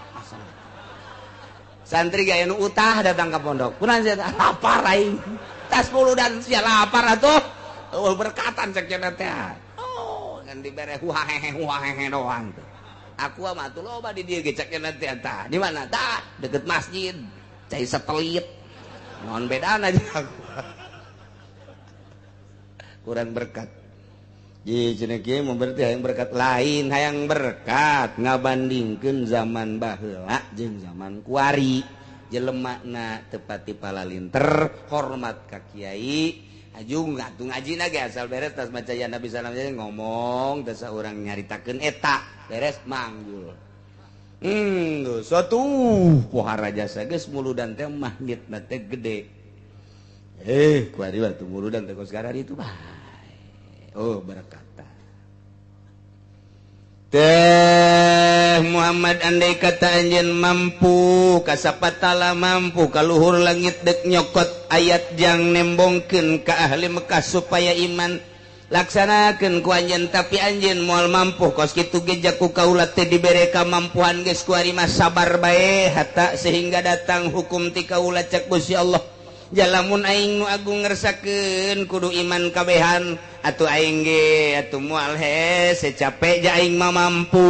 santri gaya nu utah datang ke pondok. Kunaon sia lapar aing. Tas muludan sia lapar atuh. Oh berkatan cek cenah teh. Oh, ngan dibere huahehe huahehe doang tuh. Aqua mah atuh loba di dieu ge cek cenah teh tah. Di mana tah? Deket masjid. Cai setelit. Naon bedana jeung aqua. Kurang berkat. Ji cenah kieu mah berarti hayang berkat lain, hayang berkat ngabandingkeun zaman baheula jeung zaman kuari. Jelemana teu pati palalinter, hormat ka kiai, ajung atuh ngajina ge asal beres tas maca ya Nabi salam ngomong teh saurang nyaritakeun eta, beres manggul. Suatu pohara jasa geus muludan teh magnetna teh gede. Kuari waktu muludan teh kos itu bae. Oh berkata teh Muhammad andai kata anjeun mampu kasapatala mampu kaluhur langit dek nyokot ayat jang nembongkeun ka ahli Mekah supaya iman laksanakeun ku anjeun tapi anjeun moal mampu kos kitu ge jaku kaula teh dibere kamampuan geus kuari mah sabar bae hatta sehingga datang hukum ti kaula cek Gusti Allah. Jalamun aing nu agung ngersakeun kudu iman kabehan atuh aing ge atuh moal hese capek ja aing mah mampu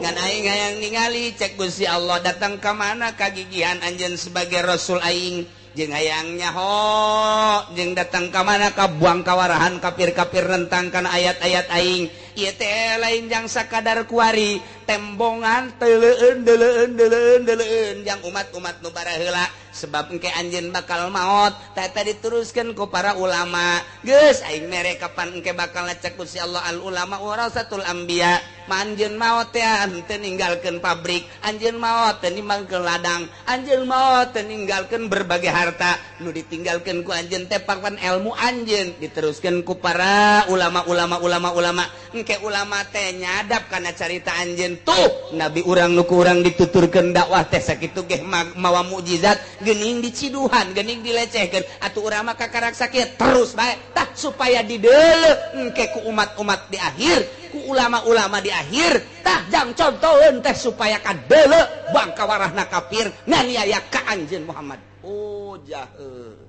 ngan aing hayang ningali cek Gusti Allah datang ka mana kagigihan anjeun sebagai rasul aing jeung hayang nyaho jeung datang ka mana ka buang kawarahan kafir-kafir nentang kana ayat-ayat aing ieu teh lain jang sakadar kuari tembongan teuleun deuleun deuleun deuleun jang umat-umat nu baraheula sebab engke anjeun bakal maot tah eta diteruskeun ku para ulama geus aing mere kapan engke bakal cek Gusti Allah al ulama warasatul anbiya anjeun maot teh henteu ninggalkeun pabrik anjeun maot teu ninggalkeun ladang anjeun maot teu ninggalkeun berbagai harta nu ditinggalkeun ku anjeun teh papan ilmu anjeun diteruskeun ku para ulama-ulama ulama-ulama Engke ulama teh nyadap kana carita anjeun tuh nabi urang nu ku urang dituturkeun dakwah teh sakitu ge mawa mukjizat geuning diciduhan geuning dilecehkeun atuh urang mah kakarak sakieu terus bae tah supaya dideuleu engke ku umat-umat di akhir ku ulama-ulama di akhir tah jang contoheun teh supaya kadeuleu bangka warahna kafir nganiaya ka anjeun Muhammad. Oh jahe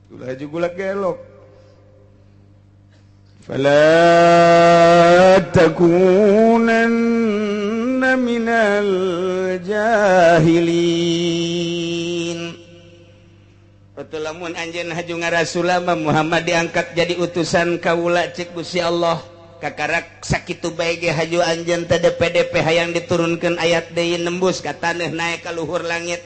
ulah gula gelok. Fala takunanna minal jahilin. Betul lamun anjeun haju ngarasulama Muhammad diangkat jadi utusan kaula cek Gusti Allah kakarak sakitu bae ge haju anjeun teh DPDP hayang diturunkeun ayat deui nembus ka taneuh naek ka luhur langit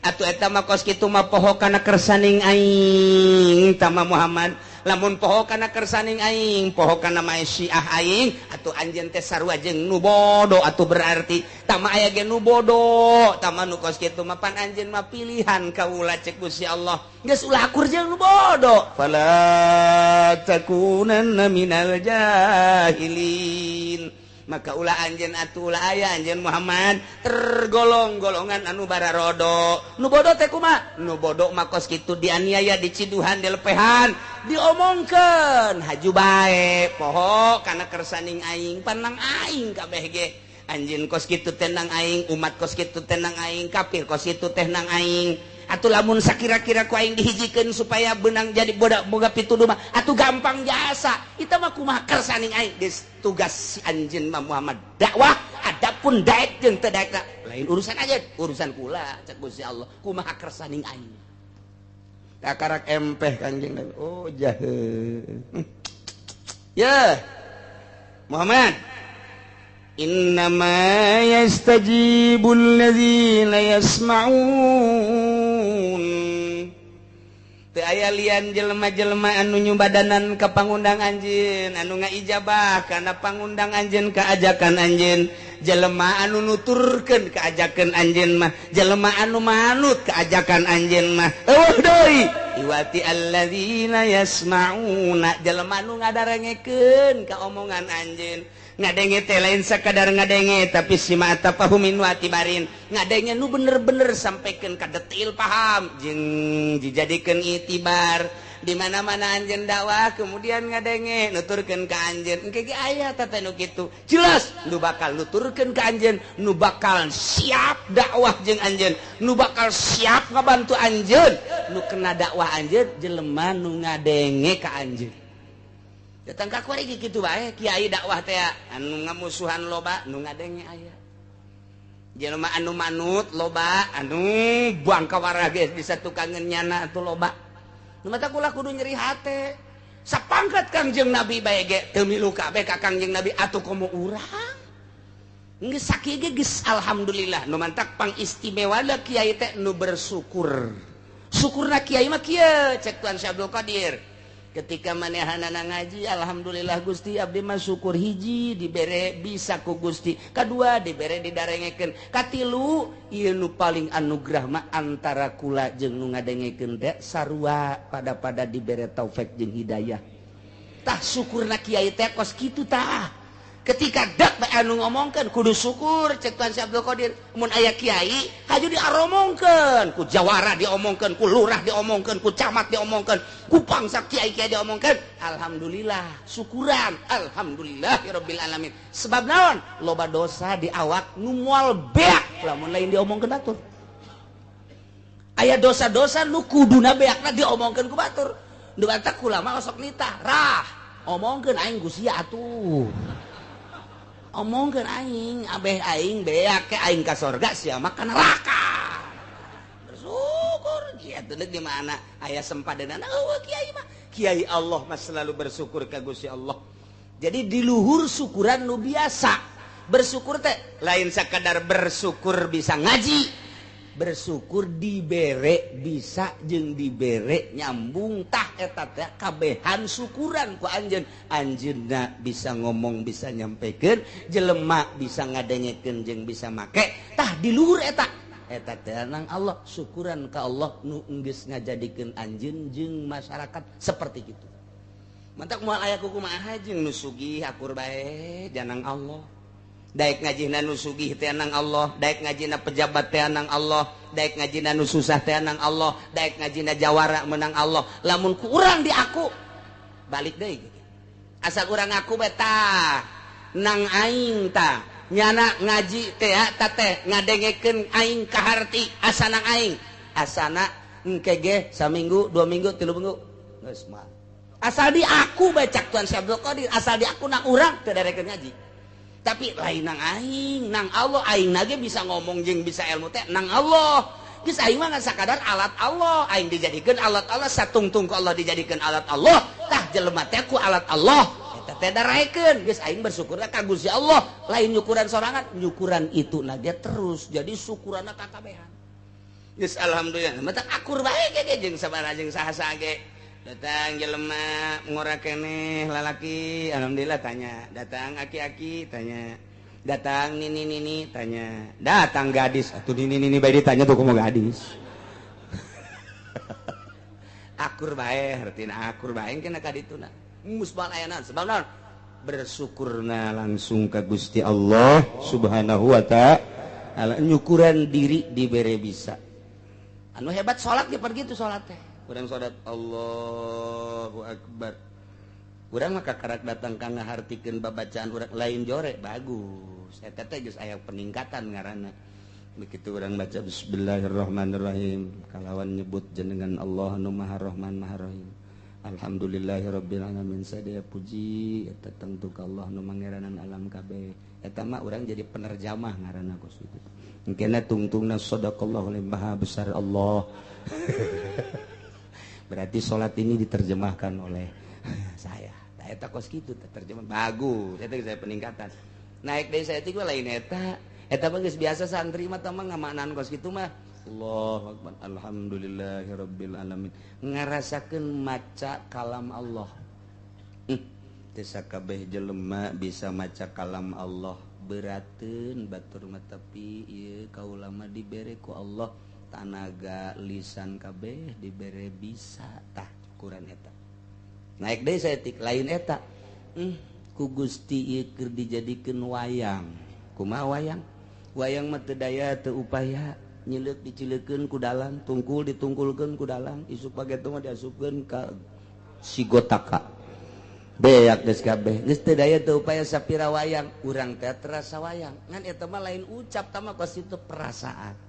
atuh eta mah kos kitu mah poho kana kersaning aing tama Muhammad lamun poho kana kersaning aing poho kana maesyiah aing atuh anjeun teh sarua jeung nu bodoh atuh berarti tama aya ge nu bodoh tama nu kos kitu mah pan anjeun mah pilihan kaula cek Gusti Allah geus ulah akur jeung nu bodoh fala takunanna minal jahilin. Maka ulah anjeun atuh ulah aya anjeun Muhammad tergolong golongan anu bararodo nu bodoh teh kumaha nu bodoh mah kos kitu dianiaya diciduhan dilepehan diomongkeun haju bae poho kana kersaning aing panang aing kabeh ge anjeun kos kitu teh nang aing umat kos kitu teh nang aing kafir kos kitu teh nang aing atuh lamun sakira-kira ku aing dihijikeun supaya benang jadi bodak boga pituduh mah atuh gampang jasa eta mah kumaha kersaning aing geus tugas si anjeun mah Muhammad dakwah adapun daek jeung teu daek lain urusan aja urusan kula cek Gusti Allah kumaha kersaning aing kakarak empeh Kanjeng Nabi. Oh jahe ya Muhammad innama yastajibul ladzina yasma'un. Teu aya lian jelema-jelema anu nyubadanan ka pangundang anjeun anu ngaijabah kana pangundang anjeun kaajakan anjeun jelema anu nuturkeun kaajakan anjeun mah jelema anu manut kaajakan anjeun mah eueuh deui iwati alladzina yasma'una jelema anu ngadarengekeun ka omongan anjeun ngadenge teh lain sakadar ngadenge tapi sima tafahumin wa tibarin ngadenge nu bener-bener sampaikan ka detail paham jeung dijadikeun itibar di mana-mana anjeun dakwah kemudian ngadenge nuturkeun ka anjeun engke ge aya teh nu kitu jelas nu bakal nuturkeun ka anjeun nu bakal siap dakwah jeung anjeun nu bakal siap ngabantu anjeun nu kena dakwah anjeun jelema nu ngadenge ka anjeun datang ka kuari kitu bae kiai dakwah teh anu ngamusuhan loba nu ngadenge aya jelema anu manut loba anu buang kawarah geus bisa tukangeun nyana atuh loba nu mata kula kudu nyeri hate sapangkat Kangjeng Nabi bae ge teu milu kabeh ka Kangjeng Nabi atuh komo urang geus sakieu ge geus alhamdulillah nu mantak pangistimewana kiai teh nu bersyukur syukurna kiai mah kieu cek Tuan Syekh Abdul Qadir ketika manehanana ngaji alhamdulillah Gusti abdi mah syukur hiji dibere bisa ku Gusti kadua dibere didarengekeun katilu ieu nu paling anugerah mah antara kula jeung nu ngadengekeun teh sarua pada-pada dibere taufik jeung hidayah tah syukurna kiai teh kos kitu tah ketika dak bae anu ngomongkeun kudu syukur cek Tuan Syekh Abdul Qadir mun aya kiai haju diaromongkeun ku jawara diomongkeun ku lurah diomongkeun ku camat diomongkeun ku bangsa kiai-kiai diomongkeun alhamdulillah syukuran alhamdulillahirabbil alamin sebab naon loba dosa di awak nu moal beak lamun lain diomongkeun batur aya dosa-dosa nu kuduna beakna diomongkeun ku batur nu batak ulama osok nitah rah omongkeun aing ku sia atuh omongkeun aing abeh aing beak ke aing ka sorga sia mah ka neraka bersyukur kieu teh di mana aya sempadeunana eueuh kiai mah kiai Allah mah selalu bersyukur ka Gusti Allah jadi di luhur syukuran nu biasa bersyukur teh lain sakadar bersyukur bisa ngaji bersyukur dibere bisa jeung dibere nyambung tah eta teh kabehan syukuran ku anjeun anjeunna bisa ngomong bisa nyampekeun jelema bisa ngadengekeun jeung bisa make tah di luhur eta eta teh nang Allah syukuran ka Allah nu geus ngajadikeun anjeun jeung masyarakat seperti kitu. Mantak moal aya kumaha jeung nu sugih akur bae janang Allah. Daek ngajina nu sugih teh nang Allah, daek ngajina pejabat teh nang Allah, daek ngajina nu susah teh nang Allah, daek ngajina jawara menang Allah. Lamun ku urang di aku balik deui. Asal urang ngaku bae tah nang aing tah nyana ngaji teh ta teh ngadengekeun aing kaharti asana aing. Asana engke ge saminggu, 2 minggu, 3 minggu geus mah. Asal di aku bae cak Tuan Syekh Abdul Qadir, asal di aku nang urang teu darekeun ngaji. Tapi lain nang aing, nang Allah aing nage bisa ngomong jeung bisa ilmu teh nang Allah. Geus aing mah ngan sakadar alat Allah, aing dijadikeun alat Allah, satungtung ku Allah dijadikeun alat Allah. Tah jelema teh ku alat Allah. Eta teh daraekeun, geus aing bersyukurna ka Gusti Allah, lain nyukuran sorangan, nyukuran itu nage terus. Jadi syukuranna kakabehan. Geus alhamdulillah, mata akur bae ge jeung sabaraha jeung saha-saha ge. Datang jelema ngora keneh lalaki, alhamdulillah tanya. Datang aki-aki tanya. Datang nini-nini tanya. Datang gadis, atuh nini-nini bae ditanya tuh kumaha gadis. Akur bae, hartina akur bae kena ka dituna. Musbal ayana sebab naon? Bersyukurna langsung ka Gusti Allah Subhanahu wa ta'ala. Nyukuran diri dibere bisa. Anu hebat salat ge pergi tuh salat teh. Urang salat Allahu Akbar. Urang mah kakarak datang ka ngahartikeun babacaan urang lain jore bagus. Eta teh geus aya peningkatan ngaranna. Begitu urang baca bismillahirrahmanirrahim kalawan nyebut jenengan Allah nu Maha Rahman Maha Rahim. Alhamdulillahirabbil alamin sadaya puji eta tangtu ka Allah nu mangeranan alam kabeh. Eta mah urang jadi penerjamah ngaranna kos kitu. Engkena tungtungna sadaqallahu maha besar Allah. Berarti sholat ini diterjemahkan oleh saya. Nah, eta kos kitu terjemah bagus. Eta saya peningkatan. Naik deui saya teh lain eta. Eta mah geus biasa santri mah tah mah ngamaknaan kos kitu mah. Allahu akbar. Alhamdulillahirabbil alamin. Ngarasakeun maca kalam Allah. Teu sakabeh jelema bisa maca kalam Allah. Berateun batur mah tapi ieu kaula mah dibere ku Allah tanaga lisan kabeh dibere bisa tah ukuran eta. Naik deui saeutik lain eta. Ku Gusti ieu keur dijadikeun wayang. Kumaha wayang? Wayang mah teu daya teu upaya, nyileuk dicileukeun ku dalang, tungkul ditungkulkeun ku dalang, isuk pageto mah diasupkeun ka sigotaka. Beak geus kabeh. Geus teu daya teu upaya sapira wayang, urang teh terasa wayang. Ngan eta mah lain ucap tah mah kos itu perasaan.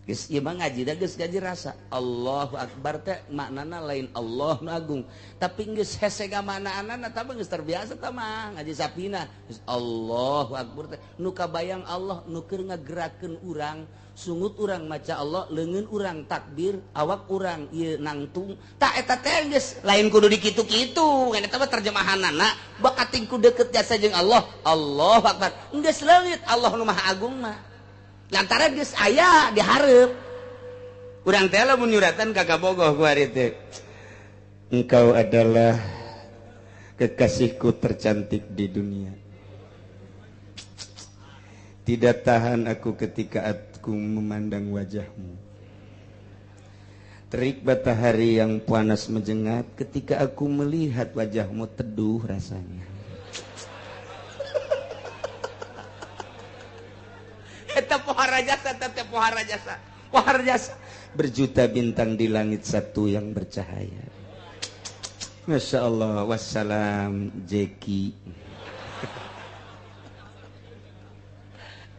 Geus ieu mah ngaji da geus ngaji rasa. Allahu akbar teh maknana lain Allah nu agung, tapi geus hese gamanaanana tah geus terbiasa tah mah ngaji sapina. Geus Allahu akbar teh nu kabayang Allah nu keur ngagerakeun urang, sungut urang maca Allah, leungeun urang takbir, awak urang ieu nangtung. Tah eta teh geus lain kudu dikitu-kitu, ngan eta mah terjemahanana bakating ku deukeut jasa jeung Allah. Allahu akbar. Geus leungit Allah nu Maha Agung mah. Lantaran geus aya dihareup. Urang teh lamun nyuratan ka kabogoh ku ari teh. Engkau adalah kekasihku tercantik di dunia. Tidak tahan aku ketika aku memandang wajahmu. Terik matahari yang panas menjengat ketika aku melihat wajahmu teduh rasanya. Eta pohara jasa, teh pohara jasa, pohara jasa. Berjuta bintang di langit satu yang bercahaya. Masya Allah, wassalam Jeki.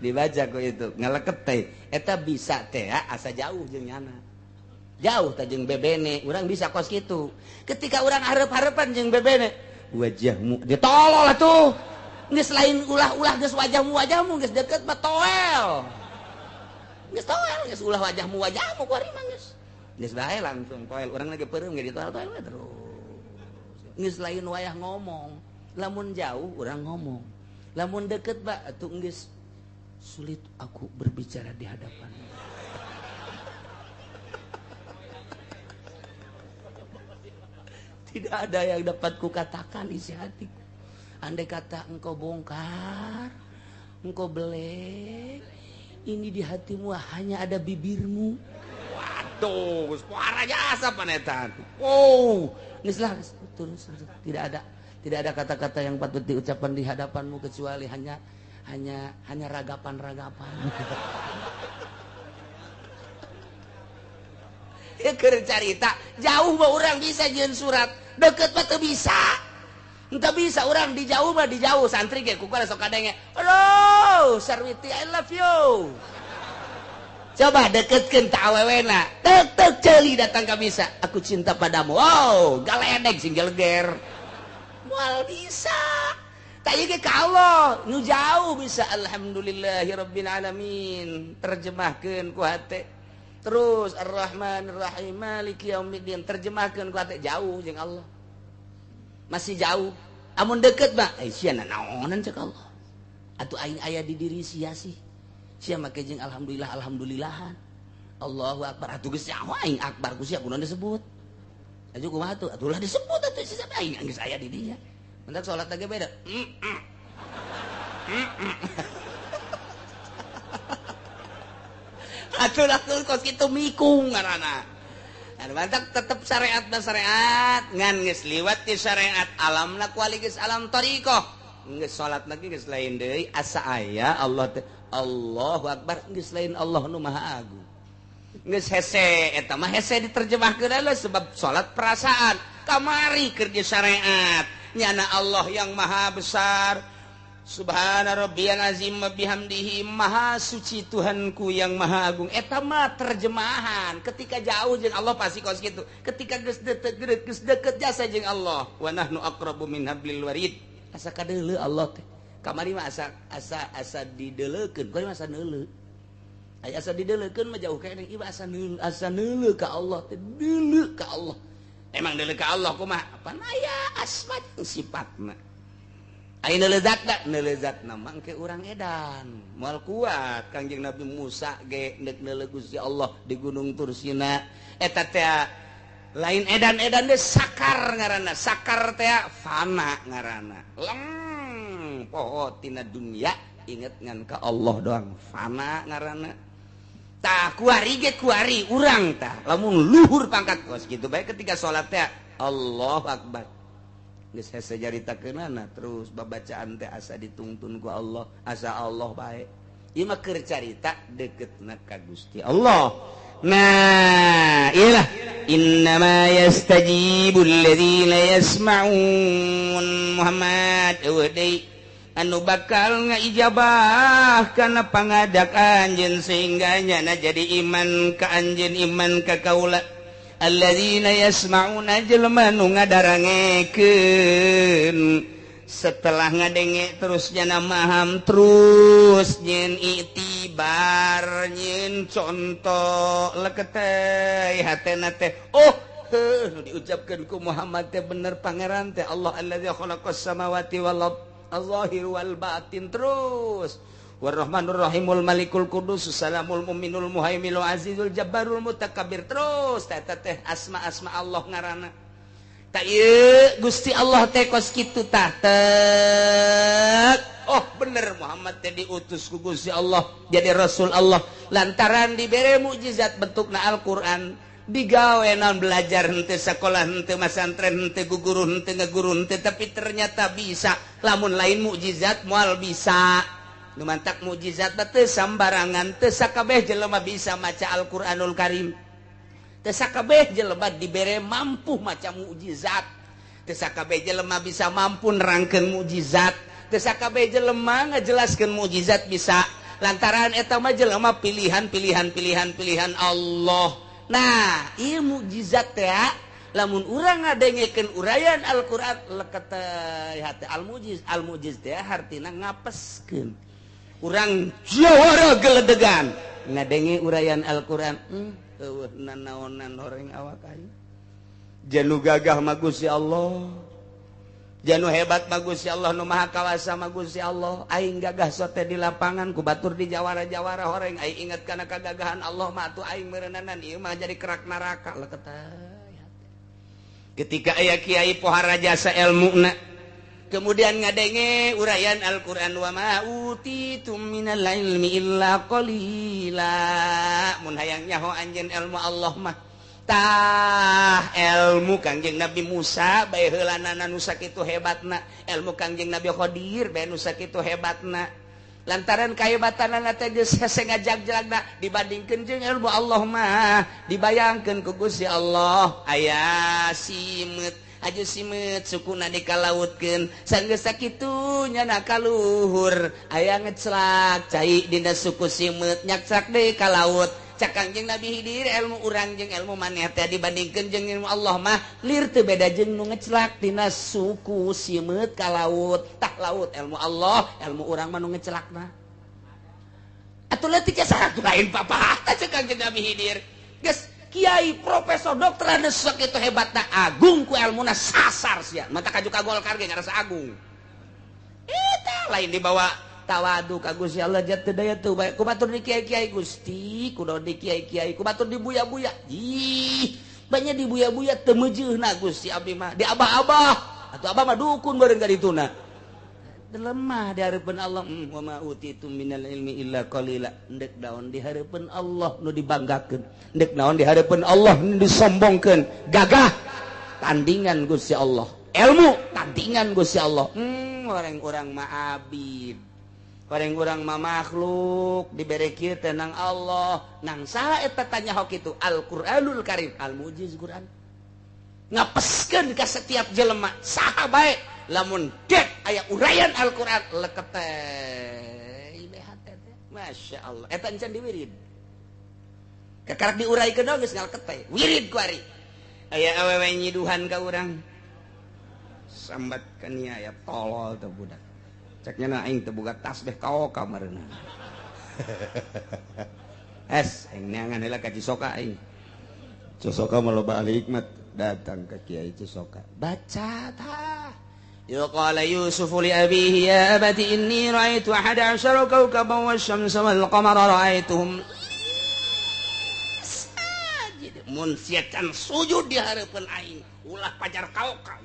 Dibaca kok itu ngaleket teh. Eta bisa teh asa jauh jeung nyana. Jauh teh jeung bebene, urang bisa kos kitu. Ketika urang hareup-hareupan jeung bebene, wajahmu ditolol atuh. Geus lain ulah-ulah geus wajahmu geus deket mah toel. Geus toel geus ulah wajahmu ku ari mah geus. Geus bae langsung toel, urang lagi peureum ge ditoel-toel we terus. Geus lain wayah ngomong, lamun jauh urang ngomong. Lamun deket ba atuh geus sulit aku berbicara di hadapan. Tidak ada yang dapat kukatakan isi hatiku. Andai kata engkau bongkar, engkau belek, ini di hatimu hanya ada bibirmu. Waduh, suara jasa panetan. Wow, Geus lah terus tidak ada kata-kata yang patut diucapkan di hadapanmu kecuali hanya hanya hanya ragapan-ragapan. Ya keur carita jauh mah urang bisa jeung surat, deket mah teu bisa. Entah bisa orang di jauh mah di jauh santri ge ku sok kadenge. Halo, Sarwiti I love you. Coba deketkeun ta awewena. Tek tek ceuli datang ka bisa. Aku cinta padamu. Wow, galedeg sing geleger. Moal bisa. Tah ieu ge ka Allah, nu jauh bisa alhamdulillahirabbil alamin. Terjemahkeun ku hate. Terus Ar-Rahmanir-Rahim Maliki yaumiddin terjemahkeun ku hate jauh jeung Allah. Masih jauh. Amun deket mah sia nanaonan cek Allah. Atuh aing aya di diri sia sih. Sia make jeung alhamdulillah alhamdulillahan. Allahu akbar atuh geus nyaho aing akbar ku sia kunaon disebut. Atuh kumaha atuh? Atuh lah disebut atuh sia aing geus aya di dinya. Mentak salat ge beda. Atuh lah kos kitu mikung ngaranna. Anu mantak tetep syariat na syariat ngan geus liwat ti syariat alamna kuali geus alam thariqah. Geus salat lagi geus lain deui asa aya Allah teh Allahu akbar geus lain Allah nu maha agung. Geus hese eta mah hese diterjemahkeun lah sebab salat perasaan kamari keur di syariat nyana Allah yang maha besar. Subhana rabbiyal azim wa bihamdihi maha suci Tuhanku yang maha agung. Eta mah terjemahan ketika jauh jeung Allah pasti kos kitu. Ketika geus deket geus deket jasa jeung Allah wa nahnu aqrabu min hablil warid. Asa kadeuleu Allah teh. Kamari mah asa asa asa dideleukeun, kuari mah asa neuleu. Aya asa dideleukeun mah jauh keneh ieu asa neuleu, asa neuleu ka Allah teh, deuleu ka Allah. Emang deuleu ka Allah kumaha? Apaan aya asma jeung sifatna. Ayeuna lezatna, neulezatna mah engke urang edan. Moal kuat Kangjeng Nabi Musa ge neuk neuleu Gusti Allah di Gunung Tursina. Eta teh lain edan-edan deui sakar ngaranna. Sakar teh fana ngaranna. Leng poho tina dunya inget ngan ka Allah doang fana ngaranna. Tah kuari ge kuari urang tah lamun luhur pangkat kos kitu bae ketika salat teh Allahu akbar. Geus hese caritakeunana terus babacaan teh asa ditungtun ku Allah, asa Allah bae. Ieu mah keur carita deketna ka Gusti Allah. Nah, iyalah innama yastajibul ladzina yasma'un. Muhammad eueuh deui anu bakal ngaijabah kana pangadak anjeun sehingga nyana jadi iman ka anjeun iman ka kaula. Alladzina yasma'una jelema nu ngadarangekeun setelah ngadenge terus nyana maham terus nyen itibar nyen contoh leketeh hatena teh oh heuh nu diucapkeun ku Muhammad teh bener pangeran teh Allah allazi khalaqas samawati wal ard az-zahir wal batin terus Warrahmanur Rahimul Malikul Qudus Salamul Muminul Muhaiminul Azizul Jabbarul Mutakabbir terus teh teh asma-asma Allah ngaranna. Tah ieu Gusti Allah teh kos kitu tah tek. Oh bener Muhammad teh diutus ku Gusti Allah jadi Rasul Allah lantaran dibere mukjizat bentukna Al-Qur'an digawe naon belajar henteu sakolah henteu masantren henteu guguru henteu ngaguru henteu tapi ternyata bisa lamun lain mukjizat moal bisa. Nu mantak mukjizat teh sambarangan teu sakabeh jelema bisa maca Al-Qur'anul Karim. Teu sakabeh jelema dibere mampu maca mukjizat. Teu sakabeh jelema bisa mampu nerangkeun mukjizat. Teu sakabeh jelema ngajelaskeun mukjizat bisa. Lantaran eta mah jelema pilihan-pilihan pilihan-pilihan Allah. Nah, ieu mukjizat teh lamun urang ngadengekeun uraian Al-Qur'an leket hate al-mujiz. Al-mujiz teh hartina ngapeskeun. Urang jawara geledegan ngadenge uraian Al-Qur'an eueuh nanaonan horeng awak aing janu gagah mah Gusti Allah janu hebat mah Gusti Allah nu maha kawasa mah Gusti Allah aing gagah sote di lapangan ku batur di jawara-jawara horeng aing inget kana kagagahan Allah mah atuh aing meureunana ieu mah jadi kerak neraka leket ketika aya kiai pohara jasa elmuna kemudian ngadenge uraian Al-Qur'an wa ma utitum minal ilmi illa qalila mun hayang nyaho anjeun ilmu Allah mah Tah ilmu Kangjeng Nabi Musa bae heulanana nu sakitu hebatna, ilmu Kangjeng Nabi Khidir bae nu sakitu hebatna. Lantaran kahebatanana teh geus hese ngajag-jagna dibandingkeun jeung ilmu Allah mah, dibayangkeun ku Gusti Allah aya simeut aju simeut sukuna dikalautkeun sanggeus sakitu nyana kaluhur aya ngecelak cai dina suku simeut nyakcak deui ka laut. Cak Kangjeng Nabi Khidir ilmu urang jeung ilmu maneh teh dibandingkeun jeung ilmu Allah mah lir teu beda jeung nu ngecelak tina suku simeut ka laut. Tah laut ilmu Allah, ilmu urang mah nu ngecelakna. Atuh leutik saha lain papah tah cek Kangjeng Nabi Khidir. Geus kiai profesor dokter anu sakitu hebatna agung ku ilmuna sasar sia. Mata kaju ka Golkar ge ngarasa agung. Eta lain dibawa tawadu ka Gusti Allah jatuh daya tuh bae ku batur di kiai-kiai Gusti kudu di kiai-kiai ku batur di buya-buya ih banyak di buya-buya teu meujeuhna Gusti abdi mah di abah-abah atuh abah mah dukun bareng ka dituna lemah di hareupeun Allah. Wa ma utitu minal ilmi illa qalila. Endek naon di hareupeun Allah nu dibanggakeun, endek naon di hareupeun Allah nu disombongkeun, gagah tandingan Gusti Allah, ilmu tandingan Gusti Allah. Orang-orang mah abid, orang-orang mah makhluk dibere kieu teh nang Allah, nang saha eta tanya hok itu Al-Qur'anul Karim, al-mujiz Qur'an. Ngapeskeun ka setiap jelema saha bae lamun dek aya uraian Al-Qur'an leket teh hate teh. Masya Allah eta encan diwirid. Kakarak diuraikeun geus ngaleket teh wirid ku ari. Aya awewe nyiduhan ka urang. Sambat ka nia aya tolol teh budak. Ceknya na aing teu boga tasbih kaoka mareuna. Es aing neangan heula ka Cisoka aing. Cisoka mah loba ahli hikmat, datang ka Kiai Cisoka. Baca tah. Ya qala Yusuf li abihi ya abati inni ra'aitu ahada asyara kawkaban wasyamsa wal qamara ra'aituhum sajid. Mun sia can sujud di hareupeun aing, ulah pajar kaoka.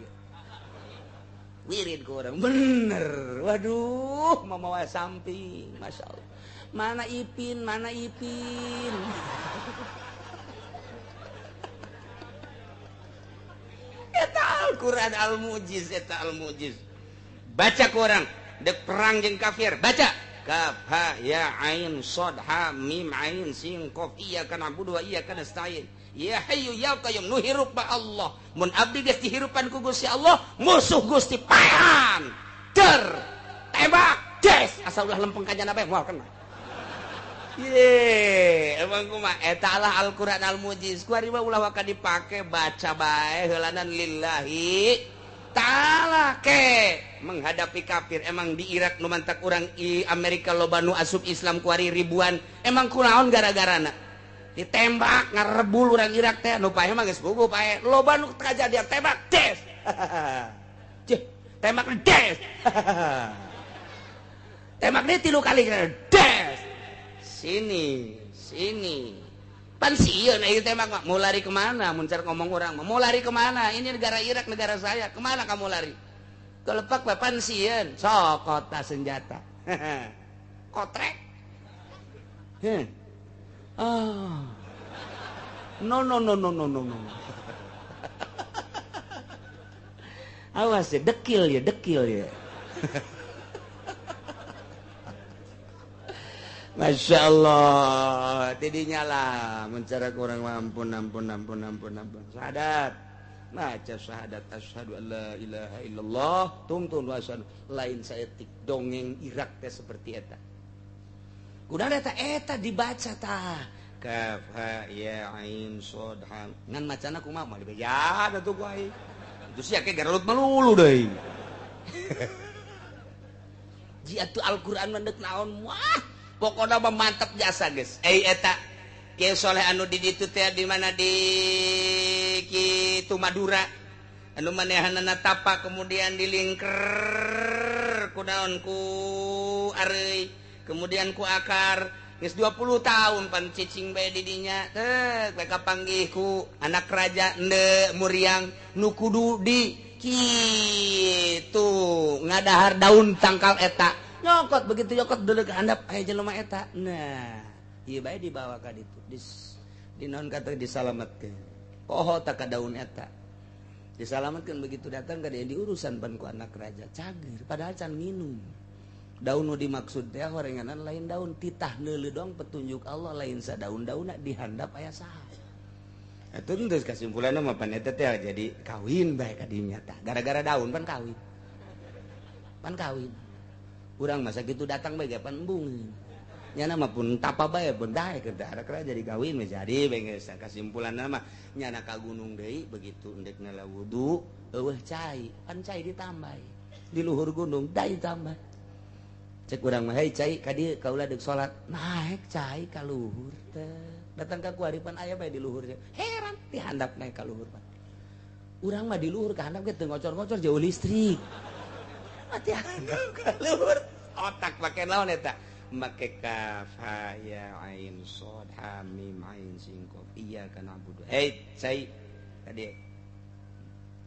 Wirid ku orang bener. Waduh, mamawa samping, masya Allah. Mana Ipin, mana Ipin. Eta Al-Quran al-Mujiz, eta al-Mujiz. Baca ku orang, dek perang jeung kafir, baca. Kaf ha ya ain shad ha mim ain sin qaf iyyaka na'budu wa iyyaka nasta'in. Ya hayyu ya qayyum nu hirup ba Allah. Mun abdi geus dihirupan ku Gusti Allah, musuh Gusti paehan. Der tembak des asal ulah lempeng ka jana bae moal kena. Ye, emang kumaha eta lah Al-Qur'an al-Mujiz. Ku ari mah ulah waka dipake baca bae heulanan lillahi ta'ala ke menghadapi kafir. Emang di Irak nu mantak urang i Amerika loba nu asup Islam ku ari ribuan. Emang kunaon gara-garana? Ditembak ngarebul urang Irak teh nu paeh mah geus puguh paeh loba nu kajadian tembak des. Cih, tembak des. Tembak deui 3 kali des. Sini, sini. Pan sieun ieu tembak mah mau lari kemana? Mun car ngomong urang mah mau lari kemana? Ini negara Irak negara saya. Kemana kamu lari? Kelepak bae pan sieun, sok kota senjata. Kotrek. Heh. Ah. No no no no no no no. Awas ya, dekil ya, dekil ya. Masya Allah, tidinya lah mencara kurang ampun ampun ampun ampun ampun. Syahadat, baca syahadat asyhadu an la ilaha illallah, tungtun wa asyhadu lain saeutik dongeng Irak teh seperti eta. Kuda eta eta dibaca tah. Kaf ha ya ain shad ha. Ngan macana kumaha mah dibeja atuh ku aing. Itu sia ke garelut melulu deui. Ji atuh Al-Qur'an mah deuk naon wah. Pokona mah mantep jasa geus. Eta Kiai Soleh anu di ditu teh di mana di kitu Madura. Anu manehanana tapa kemudian dilingker ku naon ku areuy, kemudian ku akar. Geus 20 tahun pan cicing bae di dinya teh bae kapanggih ku anak raja ende muriang nu kudu di kitu ngadahar daun tangkal eta. Nyokot begitu nyokot deuleu ka handap aya jelema eta. Nah, ieu bae dibawa ka ditu. Di naon kata disalametkeun. Poho tak ka daun eta. Disalamatkan begitu datang ka dia diurusan pan ku anak raja. Cager padahal can minum. Daun nu dimaksud teh horenganan lain daun titah neuleuh doang petunjuk Allah lain sadaun-daunna dihandap aya saha. Atuh geus kasimpulanna mah pan eta teh jadi kawin bae ka dinya tah. Gara-gara daun pan kawin. Pan kawin. Urang masa kitu datang bae ge pan embung. Nyana mah pun tapa bae pun daek teh anak raja jadi kawin we jadi bae geus kasimpulanna mah nyana ka gunung deui begitu endek ngala wudu eueuh cai, pan cai ditambah. Di luhur gunung dai tambah. Cek urang mah hei cai ka dieu kaula deuk salat. Naek cai ka luhur teh. Datang ka kuari pan aya bae di luhur teh. Heran dihandap naek ka luhur pan. Urang mah di luhur ka handap ge teu ngocor-ngocor jauh listrik. Mati handap ka luhur. Otak make naon eta? Make kaf ha ya ain shad ha mim ain sin qaf. Iyyaka na'budu. Hei cai ka dieu.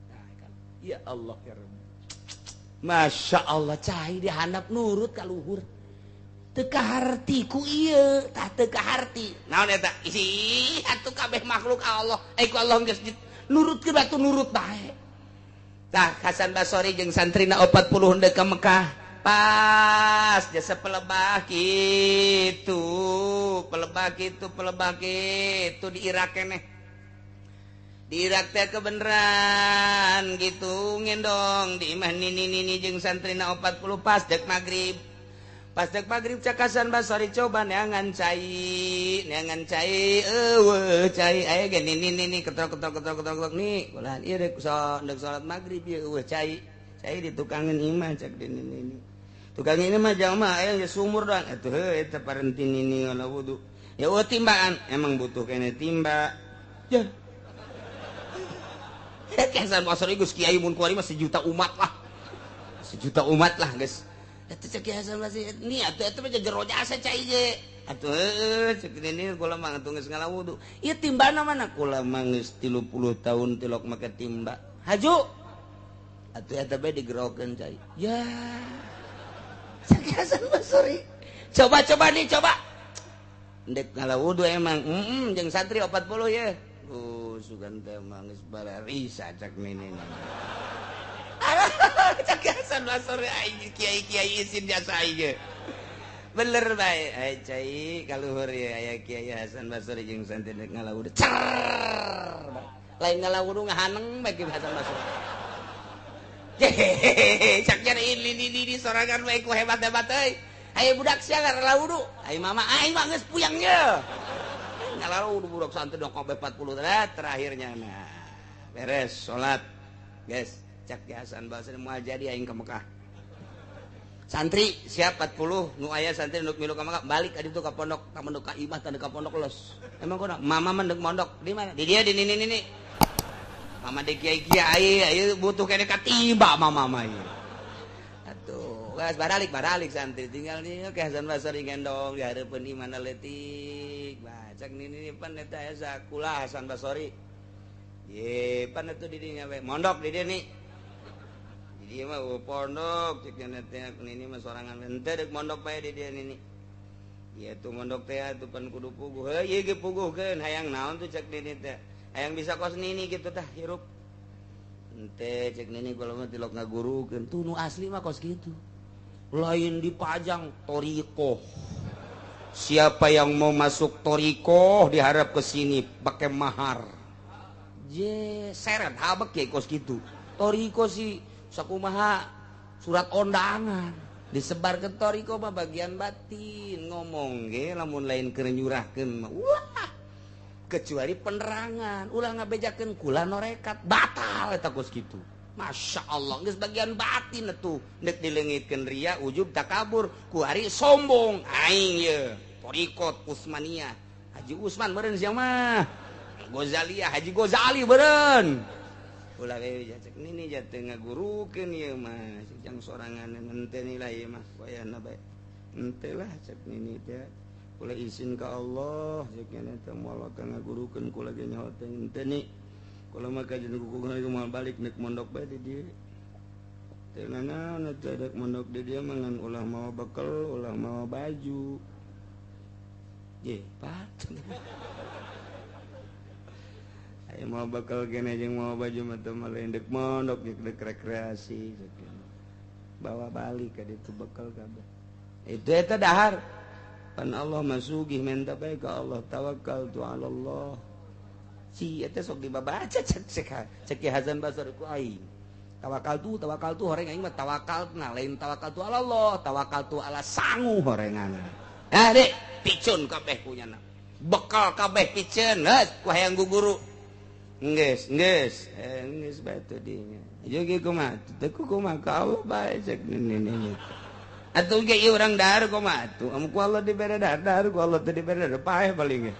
Nah, kan. Ya Allah ya Rabb. Masya Allah cai dihandap nurut ka luhur. Teu kaharti ku ieu, tah teu kaharti. Naon eta? Ih, atuh kabeh makhluk Allah. Ku Allah geus nurutkeun batu nurut bae. Tah Hasan Basori jeung santrina 40 deuk ka Mekah. Pas jasa pelebah kitu, pelebah kitu, pelebah kitu di Irak keneh. Di Irak teh kebeneran gitu ngendong di imah nini-nini jeung santrina 40 pas dek magrib. Pas dek magrib cak Hasan Basori coba neangan cai eueuh cai aya ge nini-nini ketrok-ketrok ketrok-ketrok nih ulah ieu dek salat magrib ieu eueuh cai. Cai ditukangin imah cak di nini-nini. Tukang ini mah jamaah aya geus sumur doang atuh heuh eta parenti nini ngala wudu. Ya eueuh timbaan emang butuh kene timba. Ya. Hasan Basri geus kiai mun kuari mah sejuta umat lah. Sejuta umat lah geus. Eta cek Hasan Basri ni atuh eta mah jero jasa cai ge. Atuh heueuh cek nini kula mah atuh geus ngala wudu. Ieu timbana mana kula mah geus 30 tahun tilok make timba. Haju. Atuh eta bae digerokeun cai. Ya. Cek Hasan Basri. Coba-coba nih coba. Ndek ngala wudu emang jeung santri 40 ye. Sugan teh mah geus bararisa cak nini. Cak Hasan Basri aing kiai-kiai isin jasa aing. Bener bae. Ai cai kaluhur ye aya Kiai Hasan Basri jeung santri ngala wudu. Cer. Lain ngala wudu ngahaneng bae Ki Hasan Basri. Hehehe cak nya ini ini sorangan bae ku hebat-hebat euy. Ayo budak sia ngala wudu. Ai mama aing mah geus puyang ye. Ngalalu budak santri dong kabeh 40 terakhirnya nah beres salat guys cak Hasan Basri moal jadi aing ka Mekah. Santri siap 40 nu aya santri nu milu ka Mekah balik ka ditu ka pondok ka mondok ka imah tanda ka pondok los. Emang kunaon? Mama mah deuk mondok di mana? Di dieu di nini nini. Mama de kiai-kiai ieu butuh kene katimba mama mah ieu. Atuh geus baralik santri tinggal di ke Hasan Basri gendong di hareupeun imahna leutik. Cak nini pan eta aya sakulah Hasan Basri. Ye pan atuh di dinya we mondok di dieu nih. Di dieu mah pondok cek nya teh nini mah sorangan henteu deuk mondok bae di dieu nini. Ieu tuh mondok teh atuh pan kudu puguh. Heuh ieu ge puguhkeun hayang naon tuh cek nini teh. Hayang bisa kos nini kitu tah hirup. Henteu cek nini kula mah tilok ngagurukeun. Tuh nu asli mah kos kitu. Lain dipajang thoriqoh. Siapa yang mau masuk thoriqoh diharap ke sini pakai mahar. Je seret habek ya kos gitu. Thoriqoh sih sakumaha surat undangan disebar ke thoriqoh mah bagian batin ngomong ge lamun lain keur nyurahkeun mah ulah. Kecuali penerangan ulah ngabejakeun kula norekat batal eta kos kitu. Masya Allah geus bagian batin atuh deuk dileungitkeun ria ujub takabur ku ari sombong aing ye. Thoriqot Utsmaniyah Haji Usman meureun sia mah Ghazaliyah Haji Ghazali meureun ulah we cek nini jatuh ngagurukeun ieu mah jang sorangan henteu nilai ieu mah wayahna bae henteu lah cek nini teh kula izin ka Allah cek nini teh moal ka ngagurukeun kula ge nyaho teh henteu ni kula mah kajeun kuku moal balik nek mondok bae di dieu teh nanaon teh dek mondok di dieu mah ngan ulah mawa bekel ulah mawa baju. Ye, pat. Aya mau bakal kene jeung mau baju mah teu lain dek mondok jeung dek rekreasi. Bawa balik ka ditu bekal kabeh. Itu eta dahar. Pan Allah masugih menta bae ka Allah tawakal tu ala Allah. Si eta sok dibabaca cek cek Ki Hasan Basri ku aing. Tawakal tu horeng aing mah tawakal na lain tawakal tu ala Allah, tawakal tu ala sangu horengan. Ah dek picun kabeh punyana. Bekal kabeh piceun geus ku hayang guguru. Geus geus geus batu dinya. Joge kumaha teu kumaha ka Allah bae cek nini. Atuh ge ieu urang dahar kumaha atuh amun ku Allah dibere dahar dahar ku Allah teu dibere dahar paeh paling ge.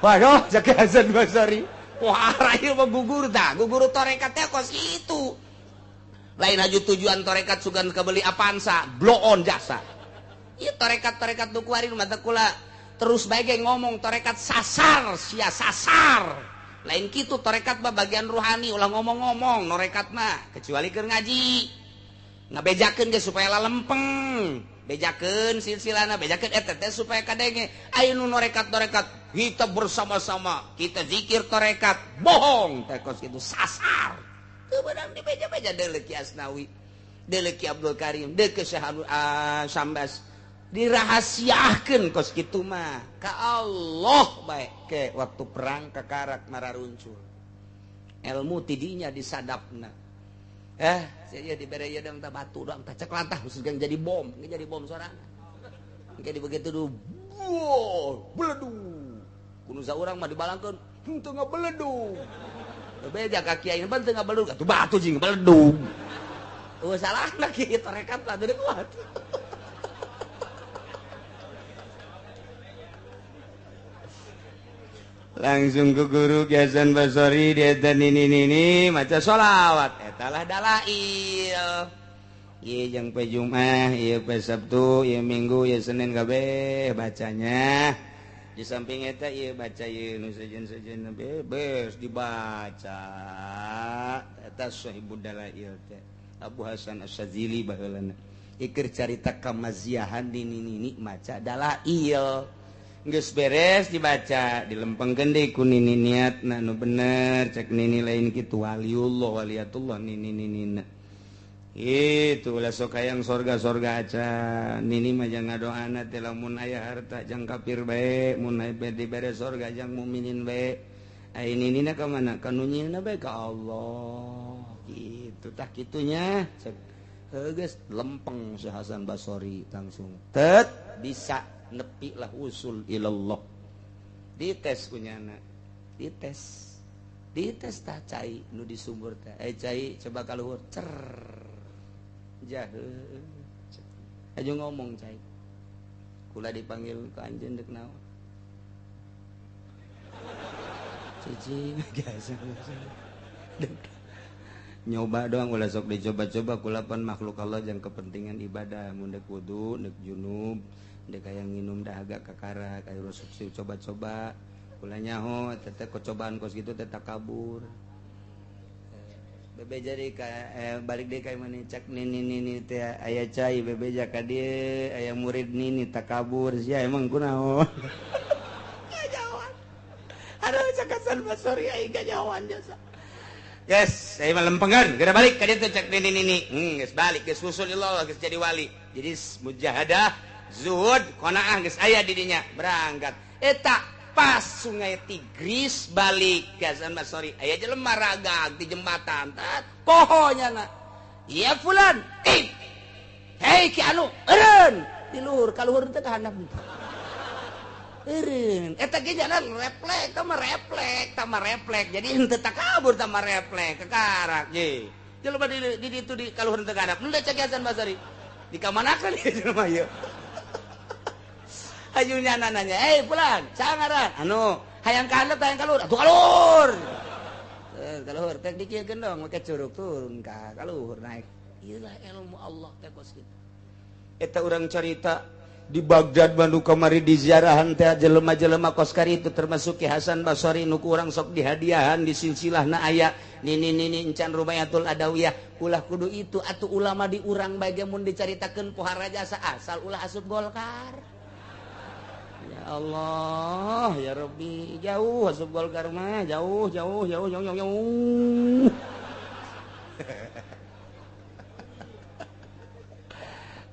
Waduh cek Hasan Basri. Wah ieu mah gugur tah, gugur tarekat teh kos kitu. Lain haju tujuan tarekat sugan kebeli Avanza, blow on jasa. Ieu tarekat-tarekat nu kuari mah teh kula terus bae ge ngomong tarekat sasar, sia sasar. Lain kitu tarekat mah bagian ruhani ulah ngomong-ngomong norekat mah kecuali keur ngaji. Ngabejakeun ge supaya lalempeng. Bejakeun silsilana, bejakeun eta teh supaya kadenge. Aya nu norekat-norekat kita bersama-sama, kita zikir tarekat, bohong teh kos kitu sasar. Teu beunang dibeja-beja deuleu Ki Asnawi, deuleu Ki Abdul Karim, deuleu Syekh Sambas. Dirahasiakeun kos kitu mah ka Allah bae ke waktu perang kakarak mararuncul. Ilmu tidinya disadapna. Saya dibere ieu dang tah batu doang tah cek lantah khusus gang jadi bom, ge jadi bom sorangan. Engke di begitu du beledug. Kudu saurang mah dibalangkeun henteu ngabeledug. Bebeja ka kiai ban teu ngabeledug atuh batu jeung beledug. Eueuh salahna kieu tarekat lah teu kuat. Langsung ke guru Ki Hasan Basri dia dan nini maca sholawat eta lah dalail. Ieu jeung pe Jumat, ieu pe Sabtu, ieu Minggu, ieu Senin kabeh bacanya. Di samping eta ieu baca ieu nu sejen-sejen bebes dibaca. Eta sahibud dalail teh Abu Hasan Asy-Syadzili baheulana. Iker carita kamaziahan di nini maca dalail. Geus beres dibaca dilempengkeun deui ku nini niatna nu bener cek nini lain kitu waliullah waliyatullah nini ninina. Itu ulah sok hayang sorga-sorga acan nini mah jang ngadoana teh lamun aya harta jang kafir bae mun aya dibere sorga jang mukminin bae. Ai ninina ka mana ka nu nyieunna bae ka Allah. Kitu tah kitunya cek heuh geus lempeng si Hasan Basri langsung tet bisa nepi lah usul ilallah. Dites kunyana, dites, dites tah cai nu di sumur teh. Cai coba kaluhur cer jahe. Aja ngomong cai. Kula dipanggil ke anjeun deuk naon? Cicing biasa. Nyoba doang ulah sok dicoba-coba kulapan makhluk Allah jang kepentingan ibadah mun deuk wudu, deuk junub. Dek hayang nginum dahaga kakara kayak rusuk sih coba-coba kula nyaho teteh kecobaan kos gitu teh takabur bebe jadi ka balik deui ka mana cek nini nini teh aya cai bebe ja ka dieu aya murid nini takabur sia emang kunaon gajawan aduh cek Hasan Basri aing gajawan jasa. Yes, saya mah lempengan geura balik ka dieu teh cek nini nini geus balik geus usul Allah geus jadi wali. Jadi mujahadah zuhud qanaah geus aya di dinya berangkat eta pas sungai Tigris balik Ki Hasan Basri aya jelema ragag di jembatan tat poho nyana ya fulan eh hei ki anu eureun di luhur ka luhur teh ka handap eureun eta ge jalan reflek tah mah reflek tah mah reflek jadi henteu takabur tah mah reflek kakarak ye jelema di ditu di ka luhur teh ka handap nu cek Ki Hasan Basri dikamanakeun ieu jelema ieu. Ajunya nanya, "Eh, pulang, sangaran." Anu, hayang ka handap hayang ka luhur. Atuh ka luhur. Ka luhur teh dikieukeun dong make curug turun ka luhur naik. Ieu lah ilmu Allah teh kos kitu. Eta urang carita di Baghdad Bandung kamari di ziarahan teh jelema-jelema kos kari itu termasuk Ki Hasan Basri nu ku urang sok dihadiahan di silsilahna aya nini nini encan Rubayatul Adawiyah ulah kudu itu atuh ulama di urang bae ge mun dicaritakeun pohara jasa asal ulah asup Golkar. Ya Allah ya Rabbi, jauh asup Golkar mah, jauh jauh jauh jauh jauh jauh.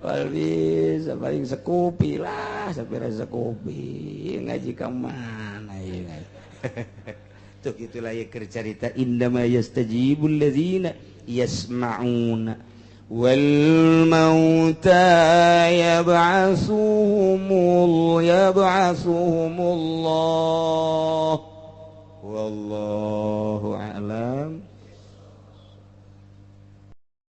Wal bisa paling sekupi lah, sapira sekupi ngaji ka mana ieu. Tuh gitulah ya cerita indama yastajibul ladzina yasma'una wal mauta yab'asuhumullah wallahu